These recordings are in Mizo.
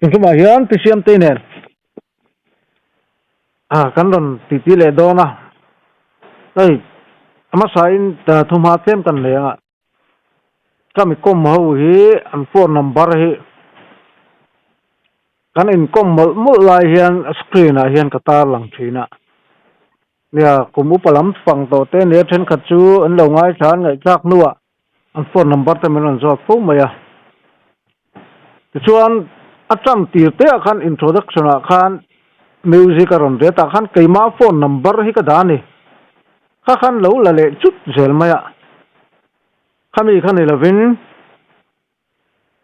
Inchungah hian Pi Siamtei nen ah kan rawn titi leh dawn a, hei a hmasain thuhma tlem kan nei ang a, ka mi kawm ho hi an phone number hi Kan inkawm mawlh mawlh lai hian screen ah hian ka tar lang thin a, nia kum upa lam fang tawh te nia thenkhat chu an lo ngaithla an ngaihthlak hnuah an phone number te min rawn zawt fo mai a. Tichuan a tan tir te ah khan introduction ah khan music a rawn ret ah khan keimah phone number hi ka dah a ni, kha khan lo la leh chut zel mai a, khami kha ni lovin.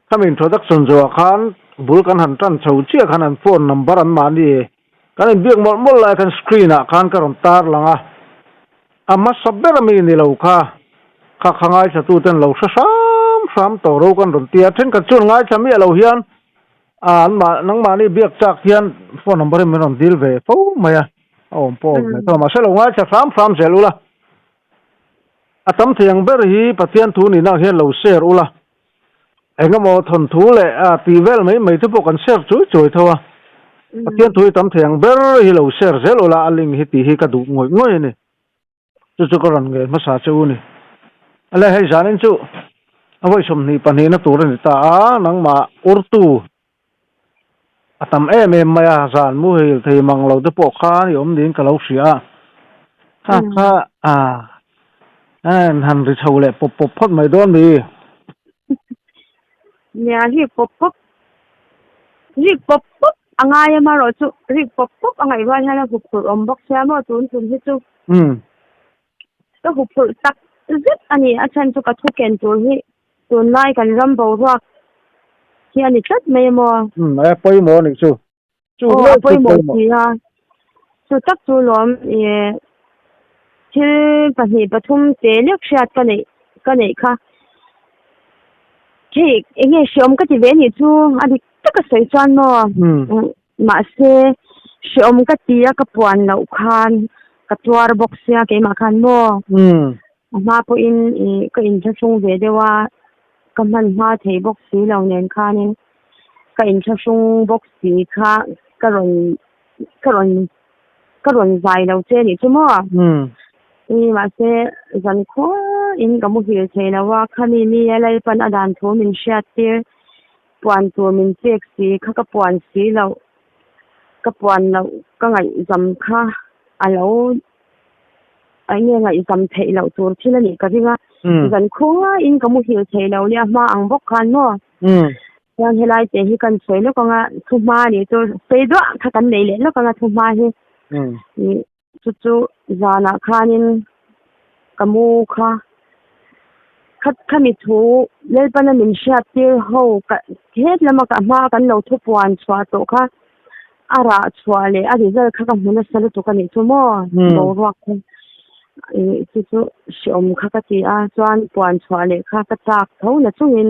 Khami introduction zawhah khan bul kan han tan chho chiah khan an phone number an mahni kan inbiak mawlh mawlh lai khan screen ah khan ka rawn tar lang a, a hmasa ber ami ni lo kha kha kha ngaithla tu ten lo hre hram hram tawh ro kan rawn ti a, thenkhat chuan ngaithla miah lo hian an mah nangmahni biak chak hian phone number hi min rawn dil ve fo mai a, a awm pawh a awm ve tawh a, mahse lo ngaithla hram hram zel ula. A tam thei ang ber hi Pathian thu nihna ang hian lo share ula, engemaw thawnthu leh tih vel mai mai te pawh kan share chuai chuai tho a, Pathian thu hi tam thei ang ber hi lo share zel ula a link hi tih hi ka duh ngawih ngawih a ni. Chu chu ka rawn ngei hmasa che u ni. Ale hei zanin chu a vawi 22 na tur a ni ta a, nangmah urtu A tam em em mai a, zan muhil thei mang lo te pawh khan i awm niin ka lo hria a. Kha kha a en han ri chho leh pawp pawp phawt mai dawn mi. Nia rik pawp pawp, rik pawp pawp a ngai a marawh chu rik pawp pawp a ngaih rual hian a huphurh awm bawk sia maw tun tum hi chu. Ka huphurh tak zet a ni, a chhan chu ka thu ken tur hi tunlai kan ram boruak hi a ni tlat mai a maw? Umm a pawimawh a nih chu. Chu Aw a pawimawh si a, chu tak chu lawm ih thil pahnih pathum te lek hriat ka neih ka neih kha. Hei eng nge hreawm ka ti ve nih chu a dik taka sawi chuan maw? Mahse hreawm ka ti a ka puan loh khan ka tuar bawk sia keimah khan maw? A hma pawhin ih ka inthlahrung ve deuh a, ka hman hma thei bawk si lo nen khanin ka inthlahrung bawk si kha ka rawn ka rawn ka rawn zai lo che anih chu maw? Ih mahse zan khuain ka muhil thei lo a, khami mi a Lalpan a dan thu min hriat tir puan tur min pek si kha ka puan si loh ka puan loh ka ngaihzam kha a lo a enge ngaihzam theih loh tur thil a nih ka ring a zan khuain ka muhil thei lo nia hma ang bawk khan maw chuan helai te hi kan sawi lawk ang a thu hma a nih chu sei duah kha kan nei leh lawk ang a thu hma hi chu chu zanah khanin ka mu kha kha khami thu Lalpana min hriat tir ho ka het lama ka hma kan lo thu puan chhuah tawh kha a rah chhuah leh a result kha ka hmu nasa lutuk a nih chu maw boruak kha ih chu chu hreawm kha ka ti a chuan puan chhuah leh kha ka chak tho na chungin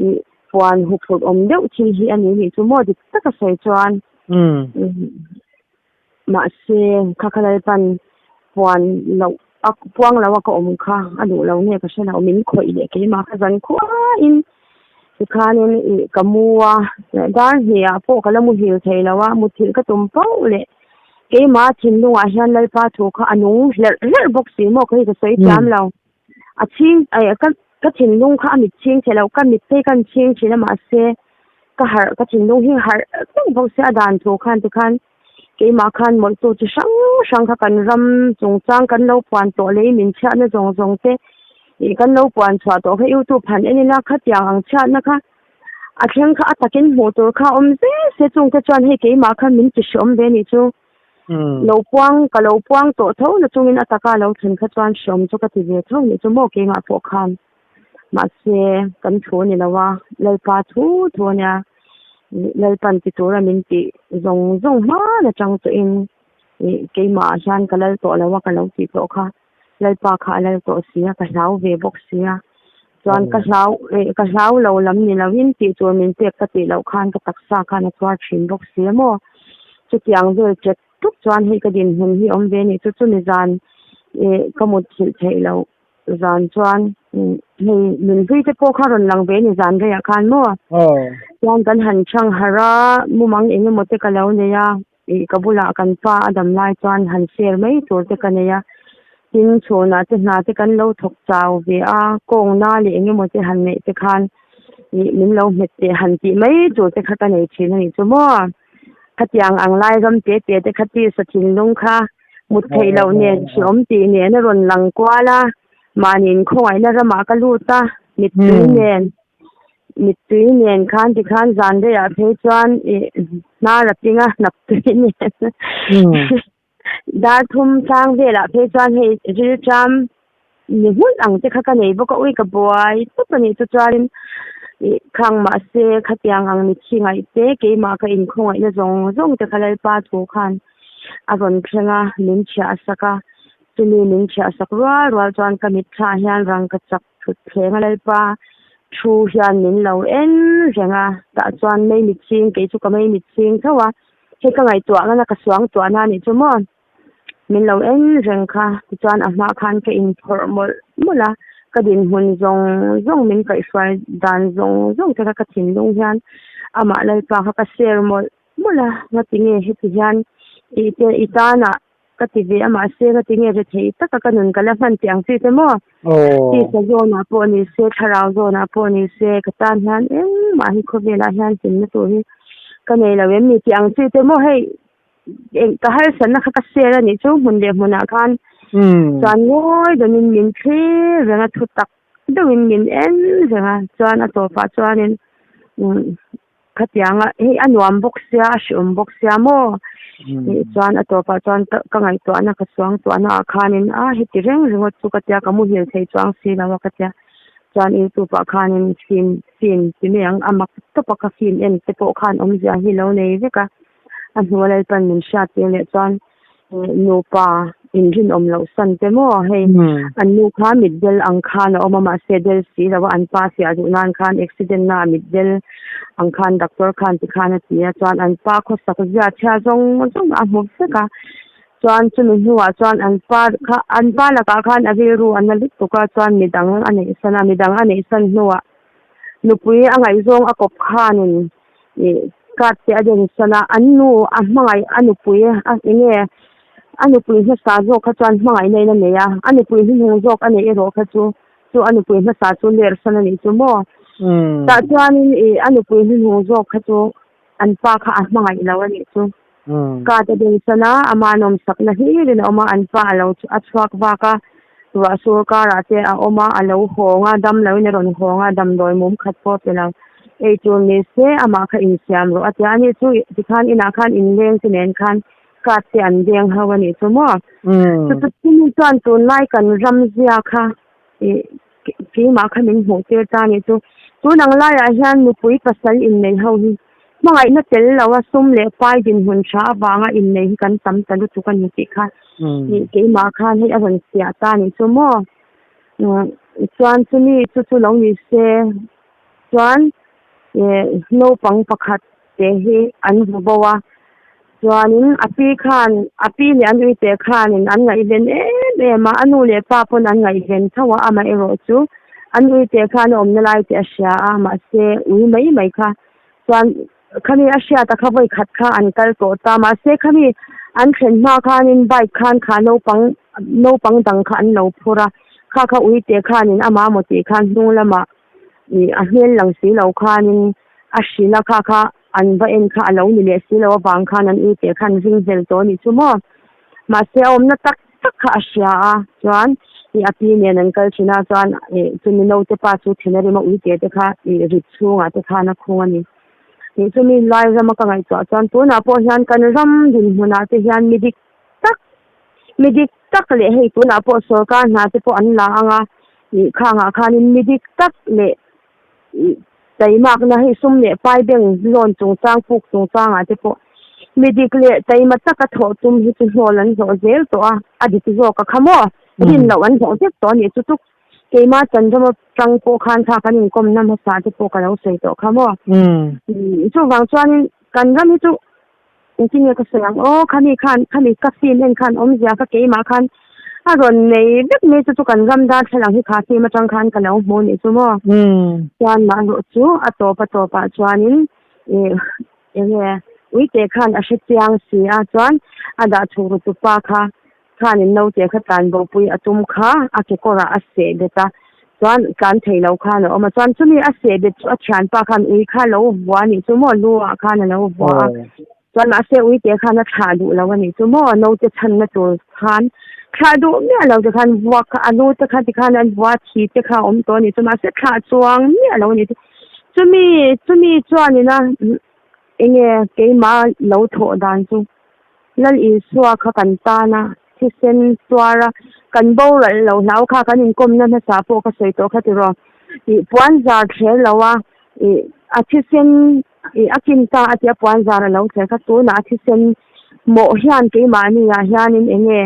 ih puan huphurh awm deuh thil hi a ni nih chu maw dik taka sawi chuan mahse kha kha Lalpan puan loh a puang lo a ka awm kha a duh lo nge ka hre lo min khawih leh keimah kha zan khuain tikhanin ih ka mu a dar hnih ah pawh ka la muhil thei lo a muthilh ka tum pauh leh keimah thinlungah hian Lalpa thu kha a nung hlerh hlerh bawk si maw ka hi ka sawi thiam lo a chhing ka ka thinlung kha a mit chhing thei lo ka mit phei kan chhing thin a mahse ka harh ka thinlung hi harh reng bawk se a dan thu khan tikhan keimah khan mawlh tu chi hrang hrang kha kan ram chungchang kan lo puan tawh leh min chhiatna zawng zawng te ih kan lo puan chhuah tawh kha youtube han en ila khatiang ang chhiatna kha a thleng kha a takin hmuh tur kha a awm zel se chungte chuan hei keimah khan min ti hreawm ve anih chu lo puang ka lo puang tawh tho na chungin a taka lo thlen kha chuan hreawm chu ka ti ve tho anih chu maw keimah pawh khan mahse kan thu a ni lo a Lalpa thu thu a nia Lalpan ti tura min tih zawng zawng hman atang tawhin ih keimah ah hian ka lal tawh lo a ka lo tih tawh kha Lalpa kha a lal tawh si a ka hlau ve bawk si a chuan ka hlau ih ka hlau lo lam ni lovin tih tur min pek ka tih loh khan ka taksa khan a chhuar thin bawk si a maw chutiang vel check. tluk chuan hei ka dinhmun hi awm ve a nih chu chumi zan ih ka mutthilh theih loh zan chuan hei nunhlui te pawh kha rawn lang ve a ni zan reiah khan maw chuan kan han chhang harh a mumang eng emaw te ka lo nei a ih ka bulah kan pa a dam lai chuan han share mai tur te ka nei a tin chhunah te hna te kan lo thawk chau ve a kawngna leh eng emaw te han neih te khan ih min lo hmet teh han tih mai tur te kha ka nei thin a nih chu maw khatiang ang lai ram te te te kha tisa thinlung kha mut theih loh nen hreawm tih nen a rawn lang kual a, mahni inkhawngaihna ramah ka lut a, mittui nen mittui nen khan tikhan zan reiah phei chuan ih hnar a ping a hnap tui nen dar thum tlang velah phei chuan hei rilṭam ni hmun ang te kha ka nei bawk a ui ka buai tawp a nih chu chuanin ih khang mahse khatiang ang mitthi ngaih te keimah ka inkhawngaihna zawng zawng te kha Lalpa thu khan a rawn thleng a min chhiah sak a chumi min chhiah sak rual rual chuan ka mitthla ah hian rangka chak thut thleng a Lalpa thu hian min lo en reng a tah chuan mei mitchhing kei chu ka mei mitchhing tho a hei ka ngaihtuah nana ka suangtuah na a nih chu maw. Min lo en reng kha tichuan a hma khan ka inphawrh mawlh mawlh a, ka dinhmun zawng zawng min kaihhruai dan zawng zawng te kha ka thinlung hian amah Lalpa kha ka share mawlh mawlh a, ngatinge heti hian i te i tanah ka ti ve a mahse ngatinge rethei taka ka nun ka la hman tih ang chi te maw tisa zawnah pawh ni se thlarau zawnah pawh ni se ka tan hian engmah hi khawvelah hian hlimna tur hi ka nei lo em ni tih ang chi te maw hei. eng ka harsatna kha ka share a nih chu hmun leh hmunah khan chuan ngawi dawnin min thlir reng a thu tak deuhin min en reng a chuan a tawpah chuanin umm khatianga hei a nuam bawk sia a hreawm bawk sia maw tih chuan a tawpah chuan ka ka ngaihtuahna ka suangtuahna ah khanin a heti reng ringawt chu ka tia ka muhil thei chuang si lo a ka tia chuan youtube ah khanin film film ti mai ang a mak tawp a ka film en te pawh khan awmzia hi lo nei vek a. A hnuai Lalpan min hriat tir leh chuan nupa inrinawm loh san te maw hei an nu kha mitdel ang khan a awm a mahse del si lo a an pa fiah duh nan khan accident na mitdel ang khan doctor khan ti khan a ti a chuan an pa khawsak zia chhia zawng zawng a hmu vek a chuan chumi hnuah chuan an pa kha an pa lakah khan a rilru a na lutuk a chuan midang a neih san a midang a neih san hnuah nupui a ngaihzawng a kawp khanin. Ih card te a den san a an nu a hmangaih a nupui a enge a nupui hmasa zawk kha chuan hmangaihna in a nei a a nupui hnuhnung zawk a neih erawh kha chu chu a nupui hmasa chu ler san a nih chu maw tah chuanin ih a nupui hnuhnung zawk kha chu an pa kha a hmangaih lo a nih chu card a den san a ama nawmsakna hlirin a awm a an pa a lo a chhuak vak a ruah sur karah te a awm a a lo hawng a dam loin a rawn hawng a damdawi mum khat pawh a pe lo. Eitur ni se amah kha insiam rawh a tia a ni chu tikhan inah khan inleng te nen khan card te an veng ho a nih chu maw. Chu chu chumi chuan tunlai kan ram zia kha ih keimah kha min hmuh tir ta a nih chu. Tun ang laiah hian nupui pasal innei ho hi hmangaihna tel lo a sum leh pai dinhmun tha avanga innei hi kan tam ta lutuk a ni tih kha ih keimah khan hei a rawn fiah ta a nih chu maw. Chuan chumi chu chu lo ni se. Chuan eh naupang pakhat te hi an vu bo a, chuanin a pi khan a pi leh a nui te khanin an ngaihven em em a, a nu leh pa pawn an ngaihven tho a, amaherawh chu a nui te khan a awmna lai te a hria a, mahse ui mai mai kha chuan khami a hriat a kha vawi khat kha an kal tawh ta, mahse khami an thlen hma khanin bike khan kha naupang naupang dang kha an lo phur a, kha kha ui te khanin amah maw tih khan hnung lamah. Ih a hmel lang si lo khanin a hrilh a kha kha an va en kha a lo ni leh si lo avang khan an ui teh khan ring hlel tawh a nih chu maw. Mahse a awmna tak tak kha a hria a chuan ih a pi nen an kal thin a chuan ih chumi naute pa chu then a rem a ui teh te kha ih rit chhungah te khan a khung a ni. Ih chumi lai rama ka ngaihtuah chuan tunah pawh hian kan ram dinhmunah te hian mi dik tak mi dik tak leh hei tunah pawh sorkar hna te pawh an la ang a ih khangah khanin mi dik tak leh ih taimakna hei sum leh pai bank loan chungchang puk chungchangah te pawh mi dik leh taima taka thawh tum hi chu hnawl an hlawh zel tawh a a dik zawk a kha maw rin loh an hlawh vek tawh a nih chu chu keima chanrama tang pawh khan kha kan inkawmna hmasa te pawh ka lo sawi tawh kha maw chuvang chuanin kan ram hi chu. Engtin nge ka sawi ang aw, khami khan khami ka film en khan awmzia kha keimah khan a rawn nei vek mai chu chu kan ram darthlalang hi kha film atang khan ka lo hmu anih chu maw. Chuan mahloh chu a tawp a tawpah chuanin ih enge uite khan a hre chiang si a chuan a dah chhuk ru tupa kha khanin naute kha tlan bopui a tum kha a kekawrah a seh bet a chuan tlan thei lo khan a awm a chuan chumi a seh bet chu a thianpa khan ui kha lo vua a nih chu maw lu ah khan a lo vua a chuan mahse uite khan a thlah duh lo a nih chu maw naute chhanna tur khan thlah duh miah lo te khan vuak kha a nu te kha tikhan an vua thi te kha a awm tawh a nih chu mahse thlah chuang miah lo a nih chu chumi chumi chuanina enge keimah lo thawh dan chu. Lal Isua kha kan tan a, thisen tuar a, kan boral lo hlau kha kan inkawmna hmasa pawh ka sawi tawh kha tiraw. Ih puan zar thler lo a, ih a thisen ih a kin ta a tia puan zar a lo thler kha tunah a thisen mawh hian keimahni ah hianin eng nge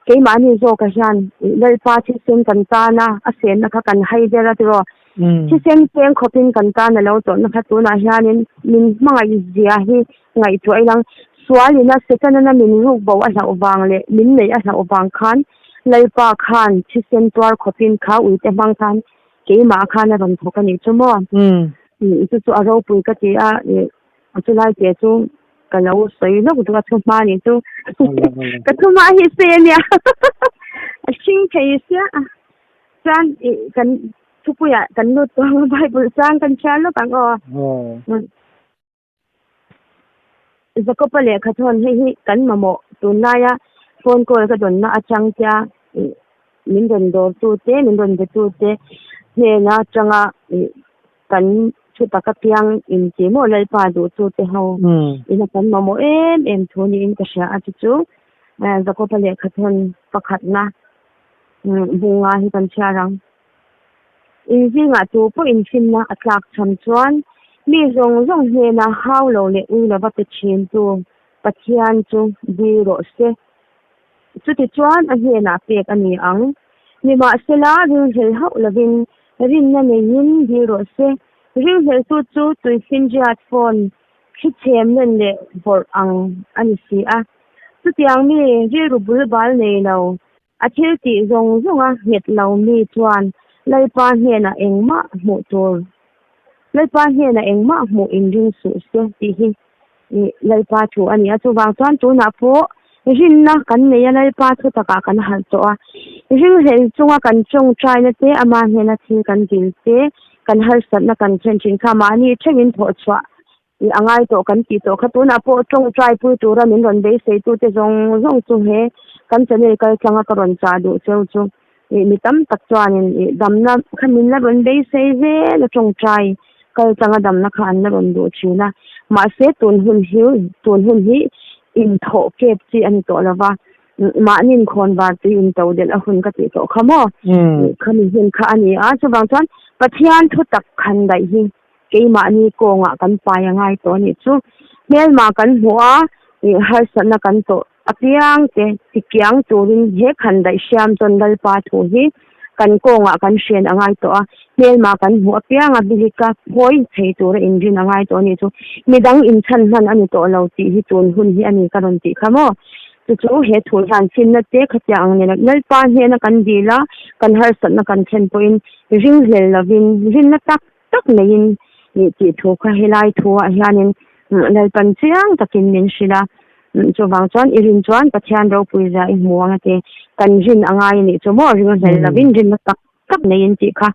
keimahni zawkah hian ih Lalpa thisen kan tan a, a senna kha kan hai der a tiraw. Thisen cheng khawpin kan tan a lo tawhna kha tunah hianin min hmangaih zia hi Ngaihtuah ilang, sualina Setana min ruk bo a hlauh vang leh min neih a hlauh vang khan Lalpa khan thisen tuar khawpin kha uite hmang khan keimah khan a rawn thawk a nih chu maw? Chu chu a ropui ka ti a, chulai te chu ka lo sawi lawk duh a thu hma nih chu. Ka thu hma hi sei a nia, a hring thei sia. Chuan kan thupuiah kan lut tawh ang a, Bible chuan kan chhiar lawk ang aw. Jakob-a lehkha thawn hei hi kan mamawh tunlaia phone call ka dawnna atang tia min rawn dawrtu te min rawn betu te hnena atanga kan thu taka piang inti maw Lalpa duhtu te ho ina kan mamawh em em thu niin ka hria a chu chu Jakob-a lehkha thawn pakhatna bunga hi kan chhiar ang. Inzingah tu pawh infinna a tlak cham chuan mi zawng zawng hnena hau lo leh ui lova pe thintu Pathian chu dil rawh se. Chutichuan a hnenah pek a ni ang. Nimahsela ringhlel hauh lovin rinna neiin dil rawh se. Ringhleltu chu tuifinriat phone thli chhem len leh vawrh ang a ni si a. Chutiang mi rilru bul bal nei lo A thil tih zawng zawnga nghet lo mi chuan Lalpa hnenah engmah hmuh tur, Lalpa hnenah engmah hmuh inring suh se tih hi Lalpa thu a ni a. Chuvang chuan tunah pawh rinna kan nei a, Lalpa thu takah kan harh tawh a. Ringhlel chunga kan tawngtaina te, ama hnena thil kan dil te, kan harsatna kan thlen thin kha mahni theuhin thawhchhuah I a ngai tawh kan tih tawh kha tunah pawh tawngtai pui tura min rawn beiseitute zawng zawng chu he kan channel kal tlanga ka rawn chah duh cheu chu ih mi tam tak chuanin ih damna kha min la rawn beisei zel a tawngtai kal tlanga damna kha an la rawn duh thin a mahse tun hun hi tun hun hi inthawh kep chi a ni tawh lova mahni inkhawn var tui into delh a hun ka tih tawh kha maw khami hun kha a ni a chuvang chuan Pathian thu tak khan daih hi Keimahni kawngah kan pai a ngai tawh a nih chu. Hmelmah kan hmuh a, ih harsatna kan tawh apiang te tikiang turin he khandaih hriam chuan Lalpa thu hi kan kawngah kan hrian a ngai tawh a. Hmelmah kan hmuh apianga bilika phawi thei tura inrin a ngai tawh a nih chu. Midang inchhan hman a ni tawh lo tih hi tun hun hi a ni ka rawn tih kha maw? Chu chu he thu hian finna te khatiang ang nena Lalpa hnena kan dil a, kan harsatna kan thlen pawhin ringhlel lovin rinna tak tak neiin ih tih thu kha helai thu ah hianin Lalpan chiang takin min hrilh a, chuvang chuan i rin chuan Pathian ropui zia i hmu ang a ti. Kan rin a ngai a nih chu maw ring hlel lovin rinna tak tak neiin tih kha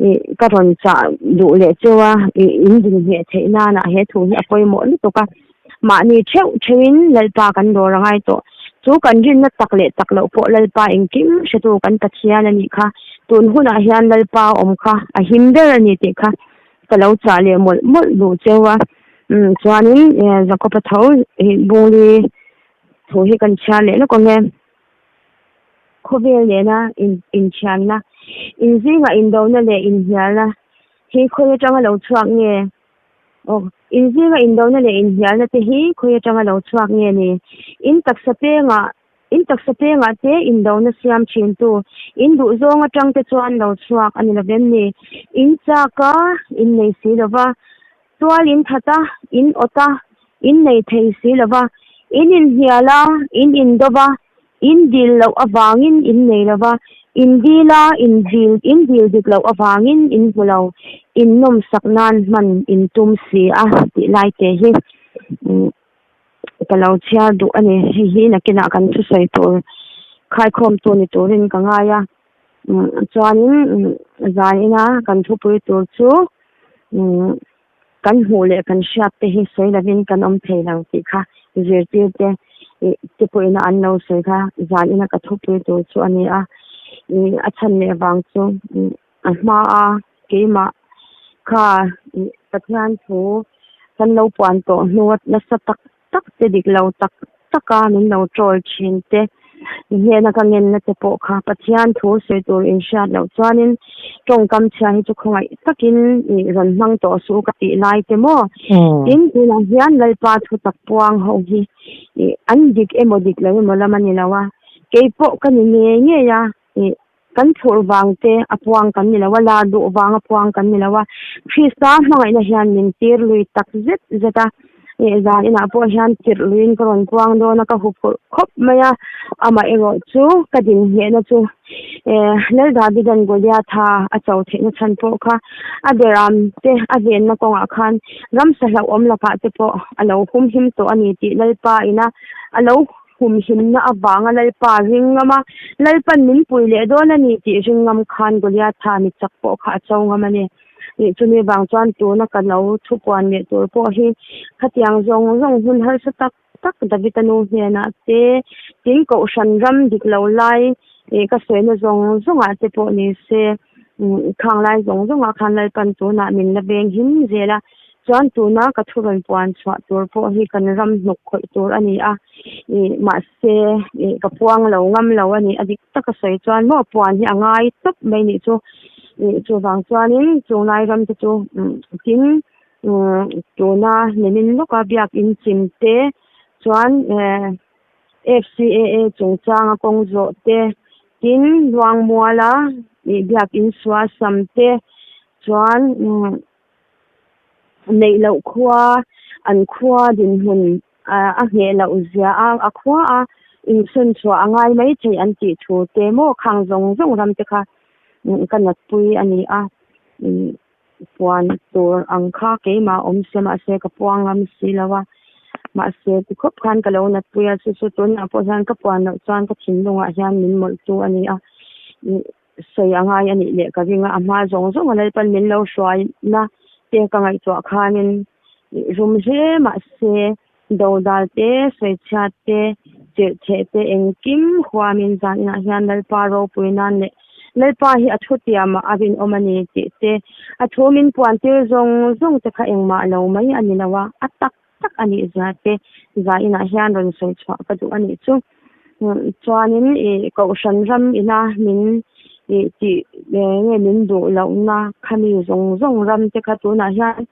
ih ka rawn chah duh leh chu a ih in dinhmeh theih nana he thu hi a pawimawh lutuk a. Mahni theuh theuhin Lalpa kan dawr a ngai tawh. Chu kan rinna tak leh tak loh pawh Lalpa engkim hretu kan Pathian a nih kha. Tun hunah hian Lalpa awm kha a him ber a ni tih kha ka lo chah leh mawlh mawlh duh cheu a. Umm chuanin Jakob-a tho hi Bungli thu hi kan chhiar leh lawk ang e. Khawvel nena inthianna, inzingah indona leh inhnialna hi khawi atanga lo chhuak nge? Aw, inzinga indona leh inhnialna te hi khawi atanga lo chhuak nge ni? In taksa pengah, in taksa pengah te indona siam thintu, in duhzawng atang te chuan lo chhuak a ni lovem ni? In chak a, in nei si lova, tual in that a, in awt a. in nei thei si lo va, in inhnial a, in indo va, in dil loh avangin in nei lo va, in dil a, in dil in dil dik loh avangin in hmu lo, in nawmsak nan hman in tum si a tih lai te hi ka lo chhiar duh a ni. Hei hi nakinah kan thusawi tur khaikhawmtu ni turin ka ngai a. Chuanin zaina kan thupui tur chu kan hmuh leh kan hriat te hi sawi lovin kan awm thei lo tih kha zirtir te te pawhin an lo sawi kha zanina ka thupui tur chu a ni a. A chhan leh vang chu a hmaa keimah kha Pathian thu kan lo puan tawh hnu a nasa tak tak te dik lo tak tak a min lo troll thin te hnena ka ngenna te pawh kha Pathian thu sawi tur in hriat loh chuanin tawngkam chhia hi chu khawngaih takin ih rawn hmang tawh suh ka tih lai te maw tin tunah hian Lalpa thu tak puang ho hi ih an dik emaw dik lo emaw lam a ni lo a keipawh ka ni ngei ngei a ih Kan phurh vang te a puang kan ni lo a, lar duh vang a puang kan ni lo a. Krista hmangaihna hian min tir lui tak zet zet a, ih zan inah pawh hian tirh luiin ka rawn puang dawn a, ka huphurh khawp mai a. Amaherawh chu ka dinhnehna chu eh Lal Davidan Goliatha a cho theihna chhan pawh kha a beram te a venna kawngah khan ramsa hlauhawm lakah te pawh a lo humhim tawh a ni tih Lalpa ina a lo Humhimna avanga Lalpa ring ngam a, Lalpan min pui leh dawn a ni tih ring ngam khan Goliatha mi chak pawh kha a cho ngam a ni. Ih, chumi vang chuan tuna ka lo thupuan leh tur pawh hi khatiang zawng zawng hun harsa tak tak Davida nu hnenah te, tin kohhran ram dik lo lai ih ka sawina zawng zawngah te pawh ni se, khang lai zawng zawngah khan Lalpan tunah min la veng him zel a. Chuan tuna ka thu rawn puan chhuah tur pawh hi kan ram hnuk khawih tur a ni a, ih mahse ih ka puang lo ngam lo a ni. A dik taka sawi chuan maw puan hi a ngai tawp mai nih chu. Ih chuvang chuanin chunglai ram te chu tin tuna nimin lawka biakin chim te chuan eh FCAA chungchanga kawng zawh te tin Luangmuala ih biakin sual sam te chuan Neih loh khua, an khua dinhmun a ngheh loh zia a, a khua a insawn chhuah a ngai mai thei an tih thu te maw khang zawng zawng ram te kha ka natpui a ni a, puan tur ang kha keimah awm se mahse ka puang ngam si lo a, mahse ti khawp khan ka lo natpui a, chu chu tunah pawh hian ka puan loh chuan ka thinlungah hian min mawlhtu a ni a. Sawi a ngai a nih leh ka ring a, a hma zawng zawng a Lalpan min lo hruaina te ka ngaihtuah khanin rum hle mahse dodal te, sawichhiat te, chirhtheh te engkim huamin zan inah hian Lalpa ropui nan leh Lalpa hi a thutiamah a rinawm a ni tih te, a thu min puantir zawng zawng te kha engmah lo mai a ni lo a, a tak tak a nih zia te zan inah hian rawn sawi chhuah ka duh a nih chu. Chuanin ih kohhran ram ina min ih tih nge min duh lohna khami zawng zawng ram te kha tunah hian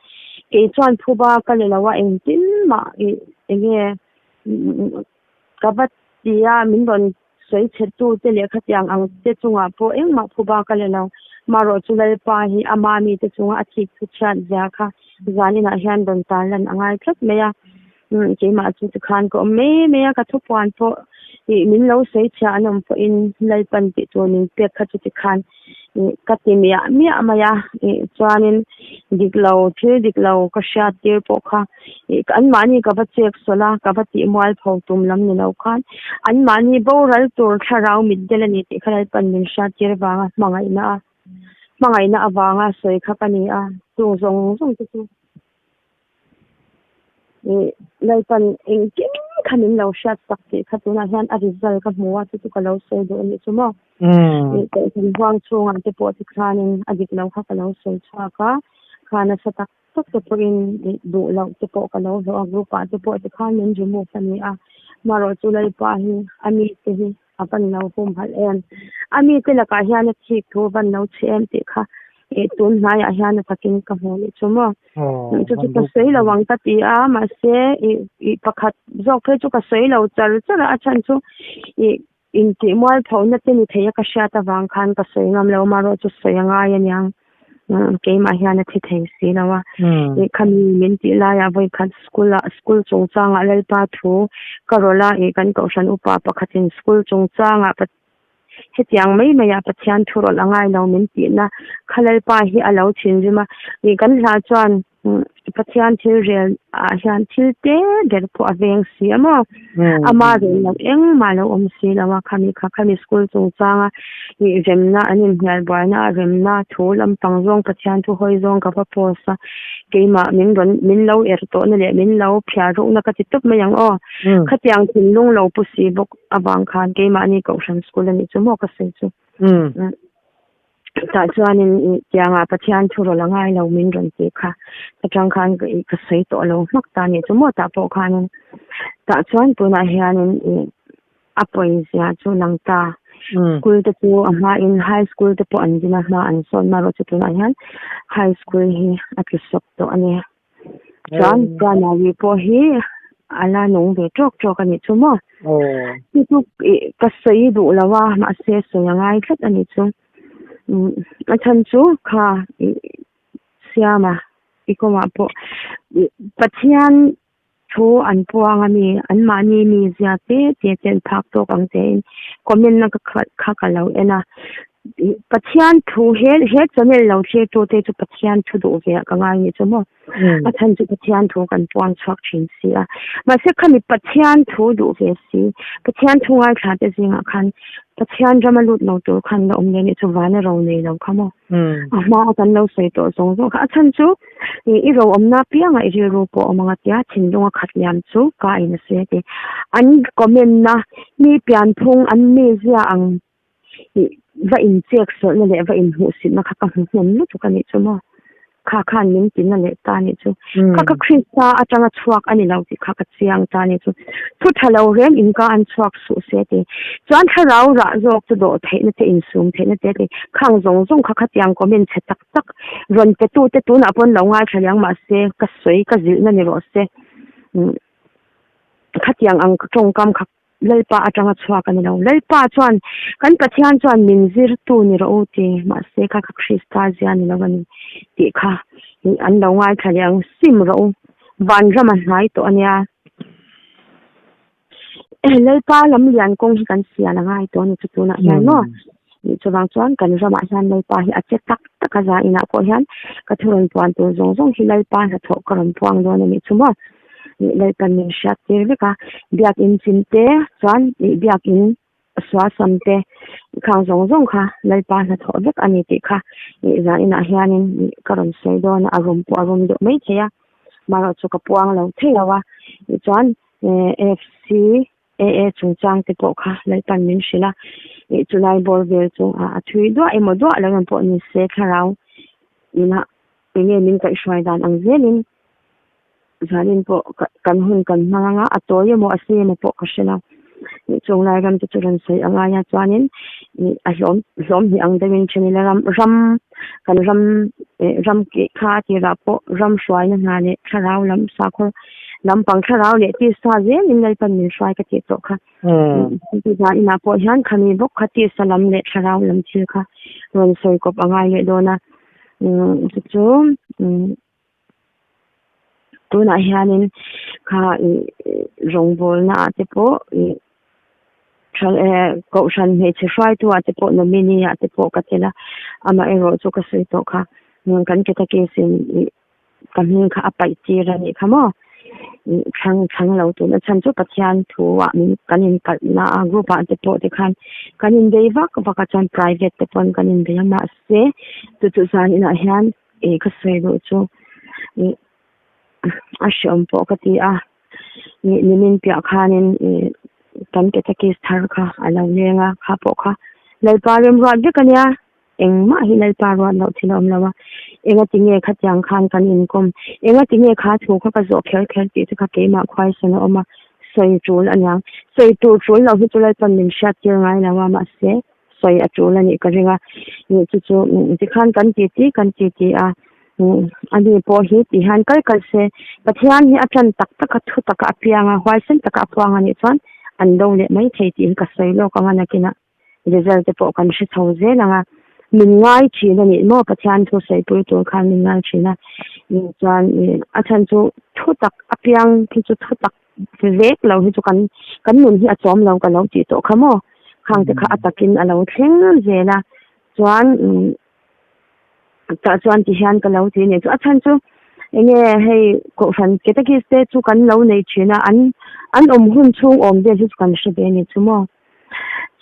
kei chuan phuba ka le lo a engtin mah ih enge ka va ti a min rawn sawi chhe tu te leh khatiang ang te chungah pawh engmah phuba ka le lo. Marawh chu Lalpa hi ama mite chunga a thik thu chhiat zia kha zan inah hian rawn tarlan a ngai tlat mai a. Keimah chu tikhan ka awm mai mai a, ka thupuan pawh ih min lo sawi chhiah an awm pawhin Lalpan tih tur min pek kha chu tikhan ih ka ti miah miah mai a. Ih chuanin dik lo thil dik lo ka hriat tir pawh kha ih anmahni ka va chek sawlh a, ka va tih mualpho tum lam ni lo khan anmahni boral tur thlarau mitdel a ni tih kha Lalpan min hriat tir vanga hmangaihna a hmangaihna avanga sawi kha ka ni a, chung zawng zawng te chu. Ih Lalpan engkim kha min lo hriat tak tih kha tunah hian a result ka hmu a chu chu ka lo sawi duh a nih chu maw. Ih kohhran huang chhungah te pawh tikhanin a dik lo kha ka lo sawi chhuak a, kha nasa tak tak te pawhin ih duh loh te pawh ka lo hlawh a group ah te pawh tikhan min remove a ni a, marawh chu Lalpa hi a mite hi a van lo humhalh em? A mite lakah hian a thik thu a van lo chhe em tih kha ih tun hnaiah hian a takin ka hmu leh chu maw. Chu chu ka sawi lo ang ka ti a, mahse ih ih pakhat zawk phei chu ka sawi lo char char a, a chhan chu ih intih mualphohna te ni thei a ka hriat avang khan ka sawi ngam lo, amaherawhchu sawi a ngai aniang. Keimah hian a thi thei si lo a. Ih khami min tih laiah vawikhat school ah school chungchangah Lalpa thu ka rawlh a, ih kan kohhran upa pakhatin school chungchangah hetiang mai maiah Pathian thu rawlh a ngai lo min tihna kha Lalpa hi a lo thinrim a. Ih kan hla chuan Pathian thil rel ah hian thil te ber pawh a veng si a maw? Ama rel loh engmah lo awm si lo a, khami kha khami school chungchanga ih remna an inhnial buaina a remna thu lampang zawng Pathian thu hawi zawng ka va post a, keimah min rawn min lo er tawhna leh min lo phiar rukna ka ti tawp mai ang aw. Khatiang thinlung lo pu si bawk avang khan keimahni kohhran school a nih chu maw ka sawi chu. Tah chuanin ih tiangah Pathian thu rawlh a ngai lo min rawn tih kha atang khan ka ih ka sawi tawh lo hmak ta nih chu maw tah pawh khanin tah chuan tunah hianin ih a pawizia chu lang ta school te chu a hmain high school te pawh an din a hma an sawn marawh chu tunah hian high school hi a tlu sawp tawh a ni. Chuan primary pawh hi a la nung ve tawk tawk a nih chu maw. Chu chu ka sawi duh lo a mahse sawi a ngai tlat a nih chu. A chhan chu kha siama i kawngah pawh Pathian thu an puang a mi anmahni mi zia te te te an phak tawk ang tein comment na kha ka lo en a Pathian thu he he channel lo thlir tu te chu Pathian thu duh ve ah ka ngai ni chu maw a chhan chu Pathian thu kan puang chhuak thin si a mahse khami Pathian thu duh ve si Pathian thu ngaithla te zingah khan Pathian rama lut lo tur khan la awm leh ni chu vana ro nei lo kha maw a hma a kan lo sawi tawh zawng zawng kha a chhan chu i ro awmna piangah i rilru pawh awm ang a tia thinlunga khat liam chu ka in a sawi a ti an comment na mi pianphung an mizia ang ih va inchek sawlhna leh va inhmuhsitna kha ka hmu hnem lutuk a nih chu maw kha khan min ti na leh ta a nih chu kha kha Krista atanga chhuak a ni lo tih kha ka chiang ta a nih chu thu tha lo reng in ka an chhuak suh se ti chuan thlarau rah zawk chu dawh theihna te insum theihna te ti khang zawng zawng kha khatiang comment chhe tak tak rawn pe tu te tunah pawn lo ngaithla liang mahse ka sawi ka zilhna ni rawh se khatiang ang tawngkam kha Lalpa atanga chhuak a ni lo. Lalpa chuan kan Pathian chuan min zirtu ni rawh u ti mahse kha kha Krista zia ni lo a ni tih kha an lo ngaithla leh ang sim rawh u. Vanram a hnai tawh a nia. Lalpa lam lian kawng hi kan sial a ngai tawh a ni chu tunah hian maw. Chuvang chuan kan ramah hian Lalpa hi a che tak tak a za inah pawh hian ka thu rawn puan tur zawng zawng hi Lalpa hnathawh ka rawn puang dawn a nih chu maw. Ih Lalpan min hriat tir vek a, biakin chim te chuan ih biakin suasam te khang zawng zawng kha Lalpa hnathawh vek a ni tih kha ih zan inah hianin ih ka rawn sawi dawn a, a rum pawh a rum deuh mai thei a, marawh chu ka puang lo thei lo a, tichuan AFC AA chungchang te pawh kha Lalpan min hrilh a, ih chulai bawr vel chu a thui duah emaw duah lo em pawh ni se thlarau inah enge min kaihhruai dan ang zelin Zanin pawh kan hun kan hmang anga a tawi emaw a sei emaw pawh ka hre lo. Ih chung lai ram te chu rawn sawi a ngai a chuanin ih a hlawm hlawm hnih ang deuhin then ila ram ram kan ram eh ram keh kha a tirah pawh ram hruaina hna leh thlarau lam sakhaw lampang thlarau leh tisa zelin Lalpan min hruai ka tih tawh kha. Zaninah pawh hian khami bawk kha tisa lam leh thlarau lam thil kha rawn sawi kawp a ngai leh dawn a. Chu chu Tunah hianin kha ih rawngbawlna ah te pawh ih kohhran hmeichhe hruaitu ah te pawh nominee ah te pawh ka tel a amaherawh chu ka sawi tawh kha kan catechist in ih ka hming kha a paih tir a nih kha maw ih thlang thlang lo tuna chhan chu Pathian thu ah min kan inkalh na a group ah te pawh te khan kan inbei vak vak a chuan private te pawn kan inbei a mahse chu chu zan inah hian. Ih ka sawi duh chu ih a hreawm pawh ka ti a ih nimin piah khanin ih kan catechist thar kha a lo leng a kha pawh kha Lalpa remruat vek a nia engmah hi Lalpa ruat loh thil a awm lo a enga tinge khatiang khan kan inkawm enga tinge kha thu kha ka zawh kher kher tih chu kha keimah khuaisan a awm a sawi tul a niang sawi tur tul loh hi chu Lalpan min hriat tir ngai lo a mahse. sawi a tul a nih ka ring a ih chu chu tikhan kan ti ti kan ti ti a ani pawh hi ti hian kal kal se Pathian hi a tan tak tak a thu tak a piang a huaisen tak a a puang a nih chuan an do leh mai thei tih hi ka sawi lawk ang a nakinah result te pawh kan hre chho zel ang a. Min ngai thin a nih maw Pathian thu sawipui tur khan min ngai thin a. Chuan a chhan chu thu tak apiang khi chu thu tak vek lo hi chu kan kan nun hi a chawm lo ka lo tih tawh kha maw. Khang te kha a takin a lo thleng zel a. Chuan tah chuan ti hian ka lo ti a nih chu. A chhan chu enge hei kohhran catechist te chu kan lo nei thin a an an awm hun chhung awm vel hi chu kan hre ve a nih chu maw.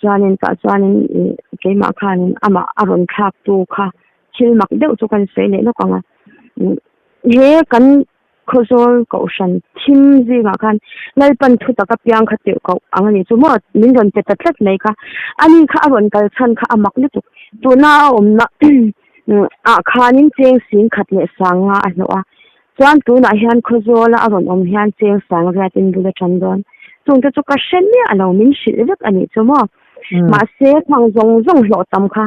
Chuanin tah chuanin ih keimah khanin amah a rawn thlak tu kha thil mak deuh chu kan sawi leh lawk ang a. He kan Khawzawl kohhran thim zingah khan Lalpan thu taka piang kha tirh koh ang a nih chu maw? Min rawn pe ta tlat mai kha. Ani kha a rawn kal chhan kha a mak lutuk. Tuna a awmna ah khanin cheng sing khat leh sang nga a hlawh a. Chuan tunah hian Khawzawla a rawn awm hian cheng sang riatin bul a tan dawn. Chungte chu ka hre miah lo, min hrilh vek a nih chu maw? Mahse, thang zawng zawng hlawh tam kha